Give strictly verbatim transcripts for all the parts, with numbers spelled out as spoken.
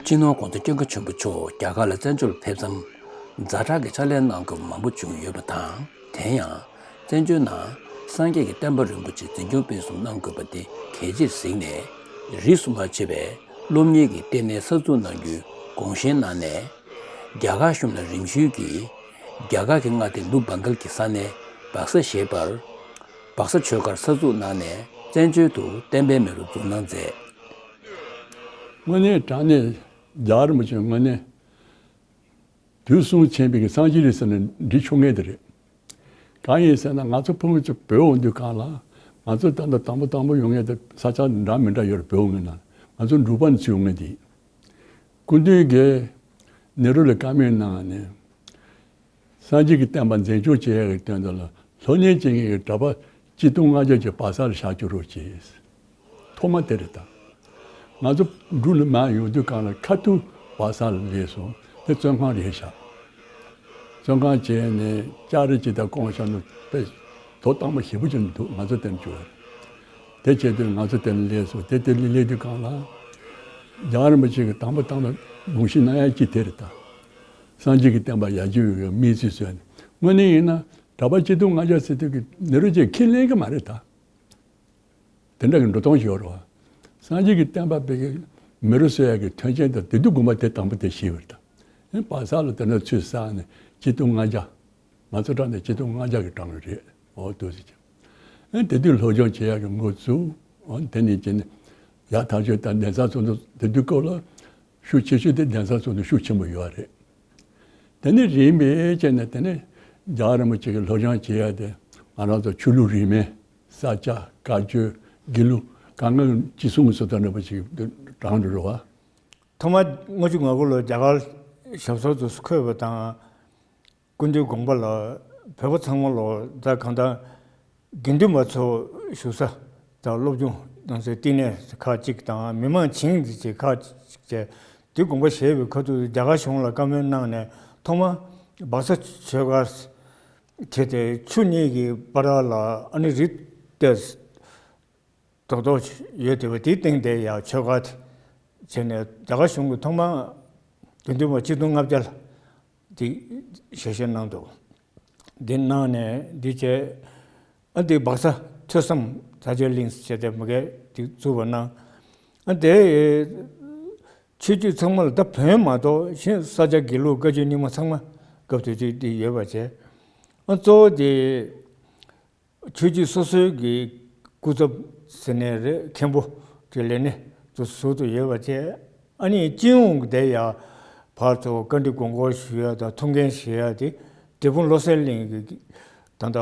སྤྱི་ནོར་༸གོང་ས་༸སྐྱབས་མགོན་ཆེན་པོ་མཆོག་རྒྱ་གར་ལ་བཙན་བྱོལ་ཕེབས་མཚམས། ཛ་དྲག་གི་ཕྱག་ལས་གནང་དགོས་པ་མང་པོ་བྱུང་ཡོད་པ་དང་། དེ་ཡང་། བཙན་བྱོལ་ནང་སངས་རྒྱས་ཀྱི་བསྟན་པ་རིན་པོ་ཆེ་འཛིན་སྐྱོང་སྤེལ་གསུམ་གནང་དགོས་པ་དེ་གལ་ཆེར་གཟིགས་ནས། རིས་སུ་མ་ཆད་པའི་སློབ་གཉེར་གྱི་ལྟེ་གནས་གསར་འཛུགས་གནང་རྒྱུའི་དགོངས་བཞེས་གནང་ནས། རྒྱ་གར་གཞུང་ལ་རིམ་བཞིན་གྱིས་རྒྱ་གར་གྱི་མངའ་སྡེ་ནུབ་བྷང་གལ་གྱི་ས་གནས་བག་ས་ཞེས་པར། བག་ས་ཆོས་སྒར་གསར་འཛུགས་གནང་ནས། བཙན་བྱོལ་དུ་བསྟན་པའི་མེ་རོ་འཛུགས་གནང་མཛད། དངོས་གནས་དྲང་གནས་རྒྱལ་བ་རིན་པོ་ཆེ་དངོས་གནས་དུས་གསུམ་མཁྱེན་པའི་གི་སངས་རྒྱས་རེད་ཟེར་ནས་འབྲི་ཆོག་ངེས་དེ་རེད། གང་ཡིན་ཟེར་ན། ང་ཚོ་ཕྲུ་གུ་ཚོ་བོད་འོང་དུས་སྒང་ལ། ང་ཚོ་ད་ལྟ་དང་པོ་དང་པོ་ཡོང་ངེས་དེ་ས་ཆ་འདྲ་མི་འདྲ་ཡོད་རེད། བོད་འོང་ངེས་ན་ང་ཚོ་འབྲུག་པ་ནས་ཚུར་ཡོང་ངེས་དེ། སྐུ་མདུན་གྱིས་ནེ་རུ་ལ་བཀའ་མོལ་གནང་ནས། སངས་རྒྱས་ཀྱི་བསྟན་པ་འཛིན་སྐྱོང་བྱེད་ཡག་གི་དོན་དུ་ལ། སློབ་གཉེར་བྱེད་མཁན་གྱི་གྲྭ་པ་ཆིག་སྟོང་ལྔ་བརྒྱ་ཅིག་བག་ས་ལ་བཞག་རྒྱུ་རོགས་བྱེད། ཐོག་མ་དེ་རེད་ད། ང་ཚོ་འབྲུག་ནས་མར་ཡོང་དུས་སྒང་ལ་ཁ་ཐུག་བག་ས་ལ་སླེབས་སོང་། དེ་བཙོན་ཁང་རེད་བཞག་བཙོན་ཁང་བྱས་ནས་ལྕགས་རི་ཅིག་དང་བསྐོང་བཞག་ནས་དཔེ་ཐོབ་ཐང་མ་ཞེ་པོ་ཅིག་འདུག་ང་ཚོ་དེར་འབྱོར་བ་རེད། དེ་བྱས་དུས་ང་ཚོ་དེར་སླེབས་སོང་། དེ་དེར་སླེབས་དུས་སྒང་ལ། རྒྱལ་བ་རིན་པོ་ཆེ་གིས་དང་པོ་དང་པོ་དགོངས་བཞེས་གནང་ཡག་ཅིག་དེ་རེད་ད། སངས་རྒྱས་ཀྱི་བསྟན་པ་ཡར་རྒྱས་ཡོང་བའི་དམིགས་ཚད་བཟོས་ནས། དངོས་གནས་ཡིན་ན་གྲྭ་པ་ཆིག་སྟོང་ལྔ་བརྒྱ་ཟེར་དུས་ཀྱི་ནེ་རུ་ཅིག་ཁས་ལེན་གྱི་མ་རེད་ད། དེ་འདྲ་གི་འགྲོ་སྟངས་ཤིག་ཡོད་རེད་བ། སངས་རྒྱས་ཀྱི་བསྟན་པ་བོད་ཀྱི་མེ་རོ་གསོ་ཡག་གི་མཐུན་རྐྱེན་དང་དེ་དུས་དགོངས་པ་དེ་དང་པོ་དེ་བཞེས་པ་རེད་ད། ཨེ་བག་ས་ལ་དེ་འདྲ་ཚུར་བསགས་ནས་ཆིག་སྟོང་ལྔ་བརྒྱ། ང་ཚོ་གྲངས་ནས་ཆིག་སྟོང་ལྔ་བརྒྱ་གི་གྲངས་རེད། འོ་འདུག་ཟེར་གྱི། ཨེ་དེ་དུས་སློབ་སྦྱོང་བྱེད་ཡག་གི་འགོ་བཙུགས། འོ་དེ་ནས་བྱས་ནས་ཡར་ཐག་ཆོད་དང་གདན་ས་ཚོགས་འདུ། དེ་དུས་སྐབས་ལ་ཤུགས་ཆེ་ཤོས་དེ་གདན་ས་ཚོགས་འདུ་ཤུགས་ཆེན་པོ་ཡོད་རེད། དེ་ནས་རིམ་པས་བྱས་ནས་དེ་ནས་རྒྱལ་བ་རིན་པོ་ཆེ་གི་སློབ་སྦྱོང་བྱེད་ཡག་དེ་ང་རང་ཚོ་ཆོས་ལུགས་རིས་མེད། ས་སྐྱ། བཀའ་བརྒྱུད། དགེ་ལུགས། གང་ག་ཅི་གསུང་གི་སོ་ཐར་འདྲ་པོ་ཞིག་གྲངས་འདྲ་རེད་བ། ཐོག་མར་ལྔ་བཅུ་ང་དགུ་ལོར་རྒྱ་གར་ཞབས་སོར་དུ་འཁོད་པ་དང་། སྐུ་མདུན་དགོངས་པ་ལ་བོད་པ་ཚང་མ་ལོ་ད་གང་ལྟར་དགེ་འདུན་པ་ཚོ་བཞུགས་ས་དང་སློབ་སྦྱོང་གནང་སའི་བསྟི་གནས་ཁག་ཅིག་དང་། མི་མང་བྱིངས་ཅིག་ཁག་ཅིག་བྱས། དེ་དགོངས་པ་བཞེས་པའི་ཁ་ཐུག་རྒྱ་གར་གཞུང་ལ་བཀའ་མོལ་གནང་ནས། ཐོག་མར་སྦག་ས་ཆོས་སྒར་བྱས་ཏེ། ཆུ་གཉིས་ཀྱི་བར་ལ་ཨ་ནི་རི་དེ་རྡོག་རྡོག་ཡོད་དེ། བ་དེའི་སྟེང་དེ་ཡང་ཆོས་སྒར་བྱས་ནས། རྒྱ་གར་གཞུང་གིས་ཐོག་མར་དགེ་འདུན་པ་ཆིག་སྟོང་ལྔ་བརྒྱ་ལ་དེ་ཞལ་བཞེས་གནང་འདུག་དེ་གནང་ནས་འདི་བྱས། ཨ་འདི་སྦག་ས་ཐོས་བསམ་ཚ་བྱལ་གླིང་ཟེར་དེ་མ་གི་དེ་བཙུགས་པ་གནང་། ཨ་དེ་ཆོས་བརྒྱུད་ཚང་མ་ལ། ད་བོན་མ་གཏོགས་གཞན་ས་སྐྱ་དགེ་ལུགས་བཀའ་བརྒྱུད་རྙིང་མ་ཚང་མ་སྐབས་དེ་དུས་དེ་ཡོད་པ་བྱས། ཨ་གཙོ་བོ་དེ་ཆོས་བརྒྱུད་སོ་སོའི་གི་སྐུ་ཚབ་ཟེར་ནས་རེད། མཁན་པོ་གི་ལས་སྣེ་དུ་ཟུར་དུ་ཡོད་པ་བྱས། ཨ་ནི་སྤྱི་ཡོངས་དེ་ཡང་ཕར་ཚུར་བཀའ་འདྲི་དགོངས་སྐོར་ཞུ་ཡ་དང་ཐུགས་འགན་བཞེས་ཡ་དེ། འབྲས་སྤུངས་བློ་གསལ་གླིང་གི་ད་ལྟ་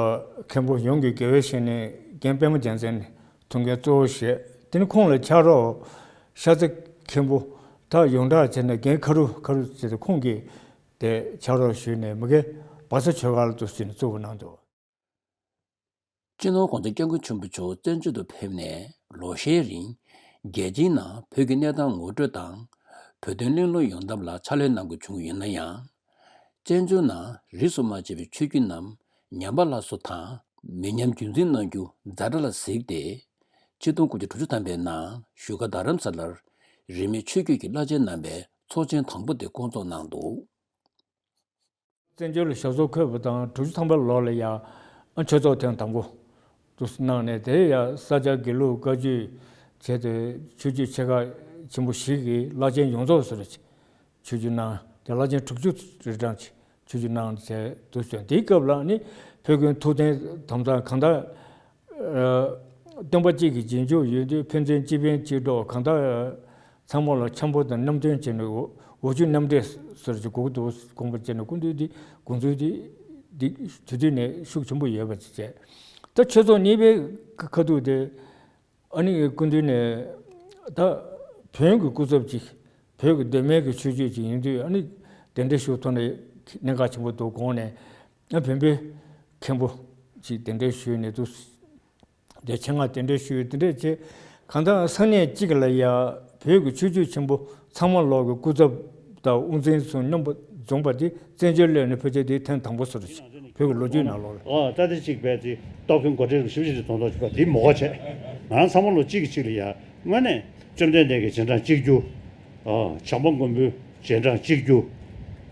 མཁན་པོ་ཡོངས་ཀྱི་དགེ་བའི་བཤེས་གཉེན་རྒན་པད་མ་རྒྱལ་མཚན་ནས་ཐུགས་འགན་གཙོ་བོ་བཞེས། དེ་ནས་ཁོང་ལ་ཕྱག་རོགས་ཤར་རྩེ་མཁན་པོ་ད་ཡོངས་གྲགས་བྱས་ན་རྒན་ཁ་རུ། ཁ་རུ་བྱས་ཏེ་ཁོང་གིས་དེ་ཕྱག་རོགས་ཞུས་ནས་མ་གི་སྦག་ས་ཆོས་སྒར་དུ་ཕྱིན་ནས་བཙུགས་པ་གནང་འདུག་སྤྱི་ནོར་༸གོང་ས་༸སྐྱབས་མགོན་ཆེན་པོ་མཆོག་བཙན་བྱོལ་དུ་ཕེབས་ནས་ལོ་ཤས་རིང་། རྒྱལ་སྤྱིའི་ནང་བོད་ཀྱི་གནས་སྟངས་ངོ་སྤྲོད་དང་། བོད་དོན་གླེང་སློང་ཡོང་ཐབས་ལ་ཕྱག་ལས་གནང་དགོས་བྱུང་ཡོད་ན་ཡང་། བཙན་བྱོལ་ནང་རིས་སུ་མ་ཆད་པའི་ཆོས་བརྒྱུད་རྣམས་ཉམས་པ་སླར་གསོ་དང་མི་ཉམས་རྒྱུན་འཛིན་གནང་རྒྱུ་ཛ་དྲག་ལ་གཟིགས་ཏེ། ཆིག་སྟོང་དགུ་བརྒྱ་དྲུག་ཅུ་ཐམ་པའི་ནང་བཞུགས་སྒར་རྡ་རམ་ས་ལར་རིས་མེད་ཆོས་བརྒྱུད་ཀྱི་བླ་ཆེན་རྣམ་པའི་ཚོགས་ཆེན་དང་པོ་དེ་བསྐོང་ཚོགས་གནང་འདུག་བཙན་བྱོལ་ལ་ཞབས་སོར་འཁོད་པ་དང་དྲུག་ཅུ་ཐམ་པ་ལོ་ལ་ཡང་ཆོས་ཚོགས་ཐེངས་དང་པོ་དུ་གནང་ནས། དེ་ཡང་ས་སྐྱ་དགེ་ལུགས་བཀའ་བརྒྱུད་བྱས་ཏེ་ཆོས་བརྒྱུད་ཆེ་ཁག་ཆེན་པོ་བཞི་གི་བླ་ཆེན་ཡོངས་རྫོགས་ཟེར་ཆོས་བརྒྱུད་གནང་། དེ་བླ་ཆེན་དྲུག་ཅུ་རེ་གྲངས་ཆོས་བརྒྱུད་གནང་བྱས་འདུག་ཟེར། དེའི་སྐབས་ལ་ནི་བོད་ཀྱི་ཐུབ་བསྟན་དམ་གཙང་གང་ལྟར། ཨ། སྟོན་པ་གཅིག་གི་རྗེས་འཇུག་ཡོད་དུས་ཕན་ཚུན་སྤྱི་ཕན་སྤྱི་གྲོགས་གང་ལྟར། ཚང་མ་ལ་འཆམ་པོ་དང་རྣམ་གྲོན་བྱས་ནས། འོ་འོ་ཆུ་རྣམ་འདྲེན་ཟེར་གྱི་གུག་ཏུ་དགོངས་པ་བྱས་ནས་སྐུ་མདུན་འདི་དགོངས་ཚུལ་འདི་འདི་དུས་དུས་ནས་ཤུགས་ཆེན་པོ་ཡོད་པ་ཅིག་བྱས། ད་ཆོས་ཚོགས་གཉིས་པའི་ཁ་ཐུག་དེ་ཨ་ནི་སྐུ་མདུན་ནས་ད་བོན་གྱི་སྐུ་ཚབ་ཅིག་བོད་ཀྱི་གདོད་མའི་གི་ཆོས་བརྒྱུད་ཅིག་ཡིན་དུས། ཨ་ནི་གདན་འདྲེན་ཞུ་ཐུབ་ན་གནད་འགག་ཆེན་པོ་འདུག་དགོངས་ནས། ཨ་བོན་པོའི་མཁན་པོ་ཅིག་གདན་འདྲེན་ཞུས་ནས་འདུག་དེ་ཆེད་མངགས་གདན་འདྲེན་ཞུས། དེ་འདྲས་བྱས། གང་ལྟར་ས་གནས་གཅིག་ལ་ཡ་བོད་ཀྱི་ཆོས་བརྒྱུད་ཆེན་པོ་ཚང་མ་ལོག་གི་སྐུ་ཚབ་དང་དབུ་འཛིན་ཚོ་མཉམ་པོ་འཛོམས་པ་དེ་བཙན་བྱོལ་སླེབས་ནས་ཕལ་ཆེར་དེ་ཐེངས་དང་པོ་ཟེར། བོད་ཀྱི་ལོ་རྒྱུས་ནང་ལོགས་ལ། ཨོ་ད་དེ་གཅིག་བས་དེ་སྟོབས་ཀུན་སྒོ་ཁྲལ་ཞིབ་ཞིབ་ཀྱི་དོན་དག་ཅིག་པ་དེ་མོ་ག་བྱས། ང་རང་ཚང་མ་ལོ་གཅིག་གི་གཅིག་ལ་ཡ་དངོས་གནས་བཅོམ་ལྡན་འདས་ཀྱི་རྗེས་འབྲང་གཅིག་གྱུར། ཨ། བྱམས་པ་མགོན་པོའི་རྗེས་འབྲང་གཅིག་གྱུར།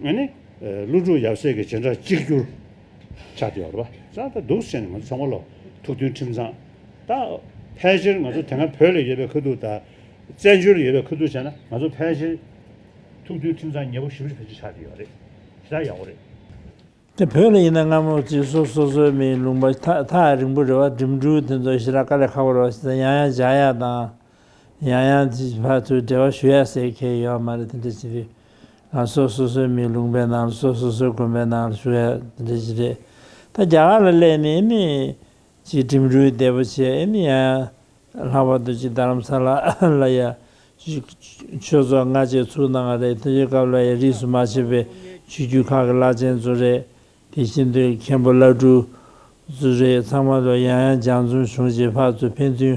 ཨ་ནི། ཨ། ཀླུ་སྒྲུབ་ཡབ་སྲས་ཀྱི་རྗེས་འབྲང་གཅིག་གྱུར་ཆགས་བསྡད་ཡོད་རེད་པ། ད་ད་འདུག་སེ་བྱས་ནས་ང་ཚོ་ཚང་མ་ལ་ཐུགས་མཐུན་ཁྲིམས་གཙང་། ད་ཕལ་ཆེར་ང་ཚོ་དེ་སྔ་བོད་ལ་ཡོད་པའི་ཁ་ཐུག་དང་བཙན་བྱོལ་ལ་ཡོད་པའི་ཁ་ཐུག་བྱས་ན་ང་ཚོ་ཕལ་ཆེར་ཐུགས་མཐུན་ཁྲིམས་གཙང་ཉེ་པོ་ཞེ་པོ་ཅིག་ཕལ་ཆེར་ཆགས་བསྡད་ཡོད་རེད། ཞེ་དྲག་ཡག་པོ་རེད། དེ་བོད་ལ་ཡིན་ན་སྔ་མོ་ཅིག་སོ་སོ་སོའི་མིའི་ལུང་པ་ཐག་ཐག་རིང་པོ་རེད་བ། འགྲིམ་འགྲུལ་དེ་ཚོ་ཞེ་དྲག་དཀའ་ལས་ཁག་པོ་རེད་བ། ཡང་ཡང་མཇལ་ཡ་དང་། ཡང་ཡང་ཅིག་ཕར་ཚུར་འབྲེལ་བ་ཞུ་ཡ་ཟེར་མཁན་ཡོད་མ་རེད། དེ་འདྲ་ཅིག་རེད། ང་སོ་སོ་སོའི་མིའི་ལུང་པའི་ནང་ལ་སོ་སོ་སོའི་དགོན་པའི་ནང་ལ་བཞུགས་ཡ་དེ་འདྲ་ཅིག་རེད། ད་རྒྱ་གར་ལ་སླེབས་ནས་ཨེ་མི་ཅིག་འགྲིམ་འགྲུལ་བདེ་པོ་བྱས། ཨེ་མི་ཡང་ཡང་ལྷག་པར་དུ་ཅིག་རྡ་རམ་ས་ལ་ལ་ཡ་ཆོས་ཚོགས་སྔ་རྗེས་ཚུགས་གནང་བ་རེད། དེ་ཚོའི་སྐབས་ལ་ཡ་རིས་སུ་མ་ཆད་པའི་ཆོས་བརྒྱུད་ཁག་གི་བླ་ཆེན་ཚོ་རེད། དེ་བཞིན་དུ་མཁན་པོ་བླ་སྤྲུལ་ཚོ་རེད། ཚང་མ་ལ་ཡང་ཡང་སྦྱང་བརྩོན་བྱུང་རྗེས་ཕར་ཚུར་ཕན་ཚུན་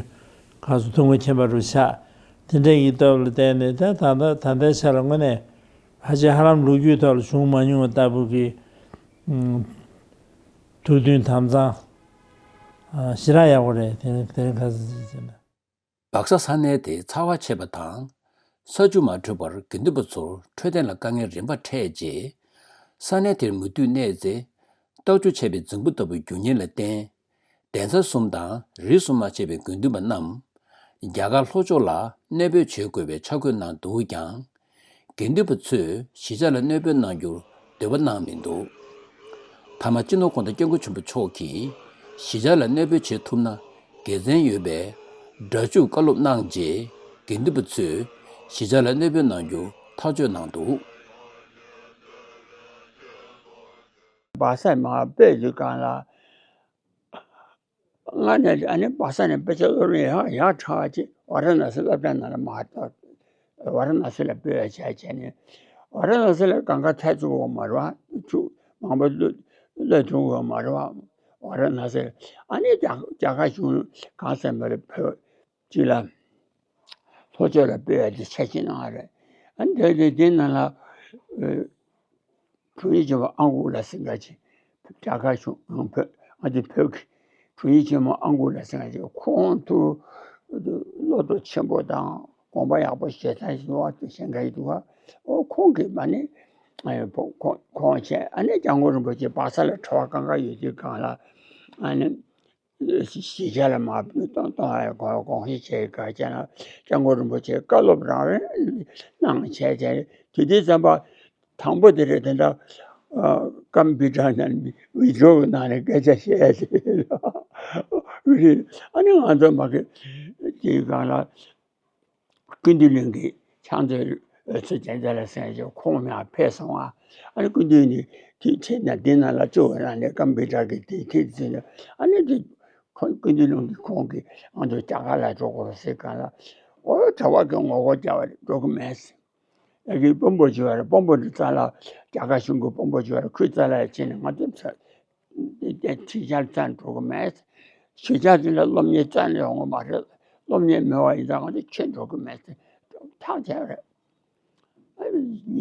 གང་སུ་ཐུན་མོང་མཁྱེན་པ་རུ་ཆགས། དེ་འདྲ་ཡི་སྟོབས་ལ་བརྟེན་ནས་ད་ད་ལྟ་ད་ལྟའི་ཆ་ལ་དངོས་གནས་ཕལ་ཆེར་ཧ་ལམ་ལོ་རྒྱུས་ཐོག་ལ་བྱུང་མ་མྱོང་བ་ལྟ་བུ་གི་ཐུགས་མཐུན་དམ་གཙང་ཞེ་དྲག་ཡག་པོ་རེད། དེ་རིང་དེ་རིང་ཁ་སང་ཅིག་བྱས་ན། སྦག་ས་ས་གནས་དེ་ཚ་བ་ཆེ་བ་དང་། ས་ཆུ་མ་འཕྲོད་པར་དགེ་འདུན་པ་ཚོར་འཕྲོད་བསྟེན་ལ་དཀའ་ངལ་རིམ་པར་འཕྲད་རྗེས། ས་གནས་དེར་མུ་མཐུད་གནས་ཚེ། རྟགས་ཅུང་ཆད་པའི་རྫིང་བུ་ལྟ་བུའི་རྒྱུ་རྐྱེན་ལ་བརྟེན། གདན་ས་གསུམ་དང་རིས་སུ་མ་ཆད་པའི་དགེ་འདུན་པ་རྣམས་རྒྱ་གར་ལྷོ་ཕྱོགས་ལ་གནས་སྤོས་བྱེད་དགོས་པའི་ཆ་བགོས་གནང་འདུག་ཀྱང་། དགེ་འདུན་པ་ཚོས་གཞིས་ཆགས་ལ་གནས་སྤོས་གནང་རྒྱུར་འདོད་པ་གནང་མི་འདུག་མཐའ་མ་སྤྱི་ནོར་༸གོང་ས་༸སྐྱབས་མགོན་ཆེན་པོ་མཆོག་གིས་གཞིས་ཆགས་ལ་གནས་སྤོས་བྱེད་ཐུབ་ན་དགེ་མཚན་ཡོད་པའི་སྒྲ་འཇུག་བཀའ་སློབ་གནང་རྗེས། དགེ་འདུན་པ་ཚོས་གཞིས་ཆགས་ལ་གནས་སྤོས་གནང་རྒྱུ་ཐག་གཅོད་གནང་འདུག་སྦག་ས་མར་སླེབས་དུས་སྒང་ལ། སྔ་ནས་ཨ་ནི་སྦག་ས་ནས་དཔེ་ཆ་སློབ་གྲྭ་ཡག་ཡག་ཕྲ་བ་ཅིག་ཝཱ་ར་ཎ་སི་སློབ་གྲྭ་ནང་ལ་མར་ལྟ། ཝཱ་ར་ཎ་སི་ལ་སྤོས་པ་བྱས་བྱས་ནས། ཝཱ་ར་ཎ་སི་ལ་གང་ག་ཐད་ཚུགས་ཡོད་མ་རེད་བ། ཆུ་མང་པོ་བླུགས་བླུགས་ཐུབ་ཡོད་མ་རེད་བ། ཝཱ་ར་ཎ་སི་ལ། ཨ་ནི་རྒྱ་རྒྱ་གར་གཞུང་གང་ཟེར་མ་རེད། བོད་སྤྱི་ལ་ལྷོ་ཕྱོགས་ལ་སྤོས་པ་དེ་འཆར་གཞི་གནང་བ་རེད། ཨ་ནི་དེ་དེ་དེ་ནང་ལ། ཨ། དྲུང་ཡིག་ཆེན་མོ་ཨང་གུ་ལ་ཟེར་མཁན་ཅིག་རྒྱ་གར་གཞུང་བོད་ཨ་ནི་བོད་ཀྱི་དྲུང་ཡིག་ཆེན་མོ་ཨང་གུ་ལ་ཟེར་མཁན་ཅིག་ཁོང་ཚོ་བློ་སྟོབས་ཆེན་པོ་དང་དགོངས་པ་ཡག་པོ་བཞེས་ས་ཞིག་འོག་ཏུ་བཞེངས་མཁན་ཡིན་འདུག་ག་འོ་ཁོང་གིས་མ་ནི་ཁོང་ཁོང་བྱས། ཨ་ནི་སྐྱབས་མགོན་རིན་པོ་ཆེ་སྦག་ས་ལ་གྲྭ་པ་གང་ག་ཡོད་དུས་སྒང་ལ། ཨ་ནི། གཞིས་ཆགས་ལ་མར་གཏོང་གཏོང་ཡ་དགོངས་དགོངས་བཞེས་བྱས་ག་བྱས་ན། སྐྱབས་མགོན་རིན་པོ་ཆེས་བཀའ་སློབ་རང་རང་གནང་བྱས་བྱས། དེ་དུས་ཙམ་པ་དང་པོ་དེ་རེད། དེ་འདྲ་ཀམ་པུ་ཊར་ནང་ནས་བི་ཌི་ཡོ་གི་ནང་ནས་སྐད་ཆ་བཤད་ཡ་དེ་རེད། ཨ་ནི་ང་ཚོ་མ་གི་དེའི་སྒང་ལ། ཀུན་འདུས་གླིང་གི་ཕྱག་མཛོད་འོད་ཟེར་རྒྱལ་མཚན་ལགས་ཟེར་མཁན་ཅིག་ཁོང་མར་ཕེབས་སོང་ང་། ཨ་ནི་སྐུ་མདུན་ནས་དེ་ཁྲིད་ན་འདི་ནང་ལ་བཅུག་ཡོད་ན་ནས་ཀམ་པུ་ཊར་གི་དེ་ཁྲིད་ཟིན། ཨ་ནི་དེ་ཁོང་ཀུན་འདུས་གླིང་གི་ཁོང་གིས་ང་ཚོ་རྒྱ་གར་ལ་འགྲོ་དགོས་རེད་ཟེར་གང་ལ། ཨོ་གྲྭ་པ་གི་ངོ་རྒོལ་རྒྱག་པ་རེད། འགྲོ་གི་མེད་ཟེར། ཡ་གི་དཔོན་པོ་བྱས་པ་རེད། དཔོན་པོ་འདི་རྩ་ལ་རྒྱ་གར་གཞུང་གི་དཔོན་པོ་བྱས་པ་རེད། ཁོའི་རྩ་ལ་ཡ་ཕྱིན་ནས་ང་ཚོ་ཚ། དེ་དེ་ཁྲིད་བྱ་རྩ་འགྲོ་གི་མེད། གཞིས་ཆགས་དེ་ལ་སློབ་གཉེར་རྩ་ནས་ཡོང་གི་མ་རེད། སློབ་གཉེར་མེད་པ་ཡིན་ཙང་ང་ཚོ་ཁྱོན་འགྲོ་གི་མེད་ཟེར་ཐག་བཅད་རེད།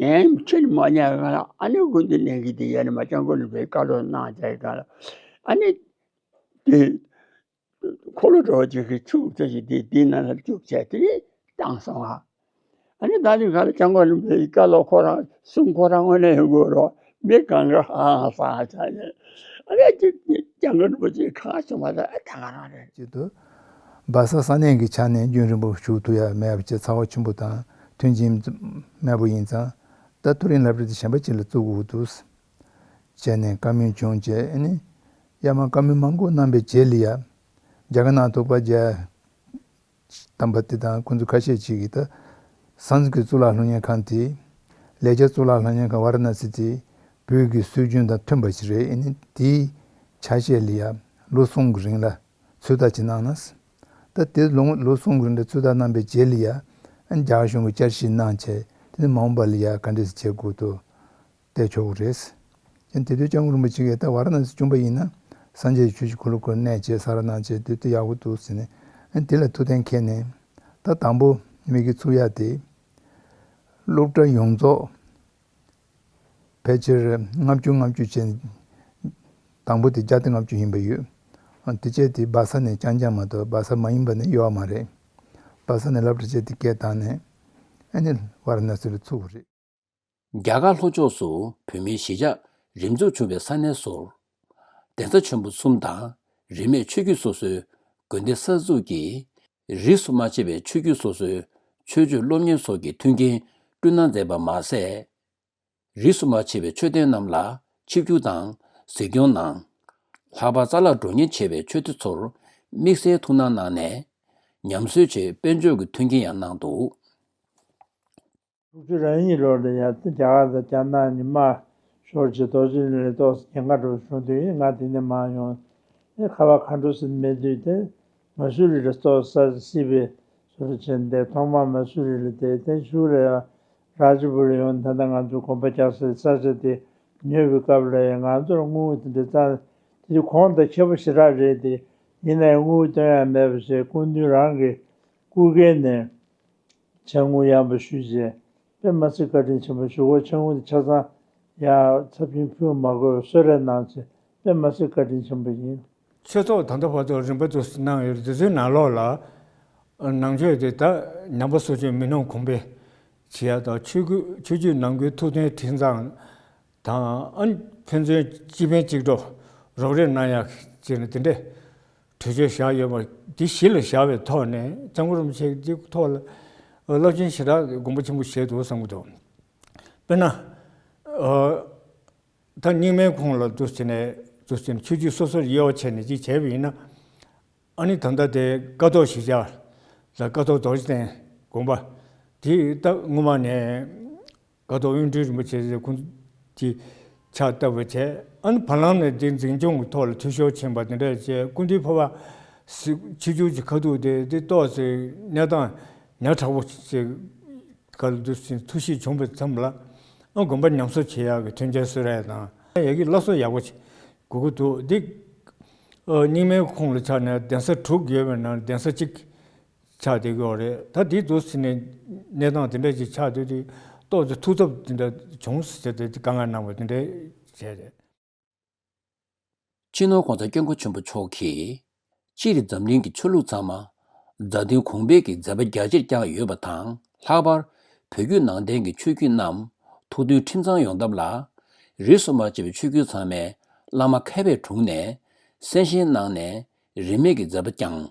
ཉན་ཁྱོན་མ་ཉན་གང་ལ། ཨ་ནི་ཀུན་འདུས་གླིང་གི་དེ་ཡ་ནི་མར་སྐྱབས་མགོན་རིན་པོ་ཆེས་བཀའ་སློབ་གནང་བྱས་གང་ལ། ཨ་ནི་དེ་འཁོར་ལོ་བྲོ་བ་ཅིག་གི་ཆུ་ཚོད་ཅིག་དེ་དེའི་ནང་ལ་བཅུག་བྱས་དེ་ནས་བཏང་སོང་ང་། ཨ་ནི་ད་ནི་ག་ལ་སྐྱབས་མགོན་རིན་པོ་ཆེའི་བཀའ་སློབ་ཁོ་རང་གསུང་ཁོ་རང་དངོས་གནས་ཡོང་དགོས་རོགས། མི་གང་ག་ཧང་སང་ཆགས་ནས། ཨ་ནི་སྐྱབས་མགོན་རིན་པོ་ཆེ་གང་བྱུང་བ་ད་ཨ་ད་ག་རང་རེད། གཅིག་ཏུ། སྦག་ས་ས་གནས་ཀྱི་ཆ་ནས་རྒྱུན་རིང་པོ་བཞུགས་ཐུབ་ཡ་མེད་པ་བྱས། ཚ་བ་ཆེན་པོ་དང་མཐུན་རྐྱེན་མེད་པོ་ཡིན་ཙང་། ད་མཐོ་རིམ་སློབ་གྲྭ་དེ་གཞན་པ་ཅིག་ལ་བཙུགས་དགོས་འདུག་བྱས་ནས་བཀའ་མོལ་བྱུང་རྗེས། ཨ་ནི་ཡར་མར་བཀའ་མོལ་མང་པོ་གནང་པའི་རྗེས་ལ་ཡ། རྒྱ་གར་ནང་ཐུག་པ་རྗེས། དམ་པ་དེ་དང་ཁོང་ཚོ་ཁ་ཤས་ཅིག་གིས་ད་སཾ་སྐྲྀཏ་གཙུག་ལག་སློབ་གཉེར་ཁང་དེ། ལེགས་སྦྱར་གཙུག་ལག་སློབ་གཉེར་ཁང་ཝཱ་ར་ཎ་སི་དེ་བོད་ཀྱི་སྲོལ་རྒྱུན་དང་མཐུན་པ་ཞིག་རེད། ཨ་ནི་དེའི་ཆ་ཤས་ལ་ཡ་ལོ་གསུམ་གྱི་རིང་ལ་ཚོད་ལྟ་ཅིག་གནང་ན། ད་དེ་ལོ་ལོ་གསུམ་གྱི་རིང་ལ་ཚོད་ལྟ་གནང་པའི་རྗེས་ལ་ཡ། ཨ་ནི་རྒྱ་གར་གཞུང་གིས་བསྐྱར་ཞིབ་གནང་བྱས། དེ་ནས་མ་འོངས་པ་ལ་ཡ་ག་འདྲས་སེ་བྱེད་དགོས་འདུག་བལྟས་ཆོག་གི་རེད། ཡང་དེ་དུས་སྐྱབས་མགོན་རིན་པོ་ཆེ་གིས་ད་ཝཱ་ར་ཎ་སི་བྱུང་པ་ཡིན་ན་སངས་རྒྱས་ཀྱི་ཆོས་ཀྱི་འཁོར་ལོ་བསྐོར་གནས་བྱས་གསར་གནང་བྱས་དེ་དུས་ཡག་པོ་འདུག་ཟེར་ནས། ཨ་ནི་དེ་ལ་ཐུགས་གཏན་འཁེལ་ནས། ད་དང་པོ་མི་གི་ཚུགས་ཡག་དེ། སློབ་གྲྭ་ཡོངས་རྫོགས་ཕལ་ཆེར་ལྔ་བཅུ་ལྔ་བཅུ་བྱས། དང་པོ་དེ་བརྒྱ་དང་ལྔ་བཅུ་ཡིན་པ་ཡོད། ཨ་དེ་བྱས་དེ་སྦག་ས་ནས་རྐྱང་རྐྱང་མ་གཏོགས་སྦག་ས་མ་ཡིན་པ་ནི་ཡོད་མ་རེད། སྦག་ས་ནས་སློབ་གྲྭ་བྱས་དེ་སྐད་བཏང་ནས། ཨ་ནི་ཝཱ་ར་ཎ་སི་ལ་ཚུགས་པ་རེད། རྒྱ་གར་ལྷོ་ཕྱོགས་སུ་བོད་མིའི་གཞིས་ཆགས་རིམ་འཛུགས་བྱུང་བའི་ས་གནས་སུ། གདན་ས་ཆེན་པོ་གསུམ་དང་རིས་མེད་ཆོས་བརྒྱུད་སོ་སོའི་དགོན་སྡེ་གསར་འཛུགས་ཀྱིས། རིས་སུ་མ་ཆད་པའི་ཆོས་བརྒྱུད་སོ་སོའི་ཆོས་སྤྱོད་སློབ་གཉེར་སོགས་ཀྱི་མཐུན་རྐྱེན་བསྐྲུན་གནང་མཛད་པ་མ་ཟད། རིས་སུ་མ་ཆད་པའི་མཆོད་རྟེན་རྣམས་ལ་ཆིབས་བསྒྱུར་དང་གཟིགས་སྐྱོང་གནང་། ལྷག་པར་ཙཱ་ལག་འགྲོ་གཉེར་བྱེད་པའི་ཆོས་སྡེ་ཚོར་དམིགས་བསལ་ཐུགས་སྣང་གནང་ནས། ཉམས་གསོའི་ཆེད་དཔལ་འབྱོར་གྱི་མཐུན་རྐྱེན་ཡང་གནང་འདུག། དྲུག་ཅུ་རེ་གཉིས་ལོ་ལ་ཡ་རྒྱ་གར་དང་རྒྱ་ནག་གཉིས་དམག་ཤོར་རྗེས་རྡོ་རྗེ་གླིང་ལ་ཏོག་ཙམ་ཉེན་ཁ་འདྲ་བོ་བྱུང་དུས་ང་དེ་ནས་མར་ཡོང་། ཨེ་ཁ་བ་མཁའ་འགྲོ་ཟེར་མེད་དུས་དེ་མ་སུ་རི་ལ་ཏོག་ཙམ་ས་ཆ་སྲིད་པའི་བཟོ་འདྲ་བྱས་ནས་ཐོག་མར་མ་སུ་རི་ལ་བསྡད། དེ་གཞུག་ལ་ཡང་རཱཇ་པུར་ཡོང་། ད་ལྟ་ང་ཚོ་དགོན་པ་རྒྱག་སའི་ས་ཆ་དེ་ཉོས་པའི་སྐབས་ལ་ཡང་ང་ཚོར་དངུལ་དེ་འདྲ་རྩ་དེ་གོང་དང་ཁེ་པོ་ཞེ་དྲག་རེད། དེ་ཡིན་ན་ཡང་དངུལ་བཏོན་ཡ་མེད་པ་བྱས་སྐུ་མདུན་རང་གི་སྐུ་སྒེར་ནས། ཅ་དངོས་ཡར་འབུལ་ཞུས་རྗེས་དཔེ་མ་སྲིད་བཀའ་དྲིན་ཆེན་པོ་ཞུ་གོ། ཅ་དངོས་དེ་ཆ་ཚང་ཡར་ཚབས་ཆེན་ཕུལ་མ་དགོས་པར་གསོལ་རས་གནང་བྱས་དཔེ་མ་སྲིད་བཀའ་དྲིན་ཆེན་པོ་ཡིན། ཆོས་ཚོགས་ད་ལྟ་བར་དུ་རིམ་པ་དུ་གནང་ཡོད། དེ་ཚོའི་ནང་ལོགས་ལ་ནང་ཆོས་དེ་ད་ཉམས་པ་སོར་ཆུད་མི་སྣང་གོང་འཕེལ་བྱེད་ཡ་དང་ཆོས་བརྒྱུད་ཆོས་བརྒྱུད་ནང་ཁུལ་ཐུགས་མཐུན་ཁྲིམས་གཙང་དང་། ཨ་ནི་ཕན་ཚུན་གཅིག་ཕན་གཅིག་གྲོགས་རོགས་རེས་གནང་ཡ་བྱས་ནས་དེ་འདྲས། གྲོས་ཆོད་བཞག་ཡོད་པ་འདི་གཞི་ལ་བཞག་པའི་ཐོག་ནས་སྐྱབས་མགོན་རིན་པོ་ཆེ་འདི་ཐོག་ལ་རླབས་ཆེན་ཞེ་དྲག་དགོངས་པ་ཆེན་པོ་བཞེས་འདུག་བསམ་གྱི་འདུག། དཔེར་ན། ཨ། ད་རྙིང་མའི་ཁོངས་ལ་འདུག་བྱས་ནས་འདུག་བྱས་ནས་ཆོས་བརྒྱུད་སོ་སོར་དབྱེ་བ་ཕྱེ་ནས་ཅིག་བྱས་པ་ཡིན་ན། ཨ་ནི་ད་ལྟ་དེ་ཀཿཐོག་གཞིས་ཆགས་ལ་ཀཿཐོག་རྡོ་རྗེ་གདན་དགོན་པ་དེ་ད་སྔོན་མ་ནས། ཀཿཐོག་དབོན་སྤྲུལ་རིན་པོ་ཆེ་ཟེར་ཁོང་གིས་ཕྱག་བཏབ་པ་བྱས། ཨ་ནི་བར་ལམ་ནས་དེ་འཛིན་སྐྱོང་གི་ཐོག་ལ་འཐུས་ཤོར་ཕྱིན་པ་དེ་འདྲ་བྱས། སྐུ་མདུན་འཕོ་བ་ཕྱི་འགྱུར་གྱི་ཁ་ཐུག་དེ་དེ་ཏོག་ཙེ་གནས་སྟངས་ཉག་ཕྲ་བོ་ཞིག་ག་ལ་འདུག་ཟེར་ཐུགས་གཤིས་བྱུང་བའི་མཚམས་ལ། ཨ་དགོན་པ་ཉམས་གསོ་བྱེད་ཡག་གི་མཐུན་རྐྱེན་བཟོ་རེས་དང་ཡ་གི་སླར་གསོ་ཡག་པོ་ཞིག་དགོས་ཀྱི་འདུག། འདི་རྙིང་མའི་ཁོངས་ལ་ཆགས་ནས་གདན་ས་དྲུག་ཡོད་པའི་ནང་གདན་ས་གཅིག་ཆགས་བསྡད་ཀྱི་ཡོད་རེད། ད་འདི་འདུག་ཟེར་ནས་གནས་སྟངས་དེ་འདྲ་ཞིག་ཆགས་བསྡད་དུས་ཏོག་ཙམ་ཐུགས་འཚབ་དེ་འདྲ་བྱུང་ཟེར་ཏེ་དཀའ་ངལ་གནང་བ་དེ་འདྲ་བྱས་རེད། སྤྱི་ནོར་༸གོང་ས་༸སྐྱབས་མགོན་ཆེན་པོ་མཆོག་གིས་སྤྱིར་འཛམ་གླིང་གི་ཆོས་ལུགས་ཚང་མ་མཛའ་མཐུན་གོང་འཕེལ་གྱི་མཛད་པ་རྒྱ་ཆེར་བསྐྱངས་ཡོད་པ་དང་། ལྷག་པར་བོད་བརྒྱུད་ནང་བསྟན་གྱི་ཆོས་བརྒྱུད་རྣམས་ཐུགས་མཐུན་ཁྲིམས་གཙང་ཡོང་ཐབས་ལ། རིས་སུ་མ་ཆད་པའི་ཆོས་བརྒྱུད་ཚང་མས་བླ་མ་མཁས་པའི་དྲུང་ནས་གསན་བཞེས་གནང་ནས། རིས་མེད་ཀྱི་མཛད་པ་བསྐྱངས།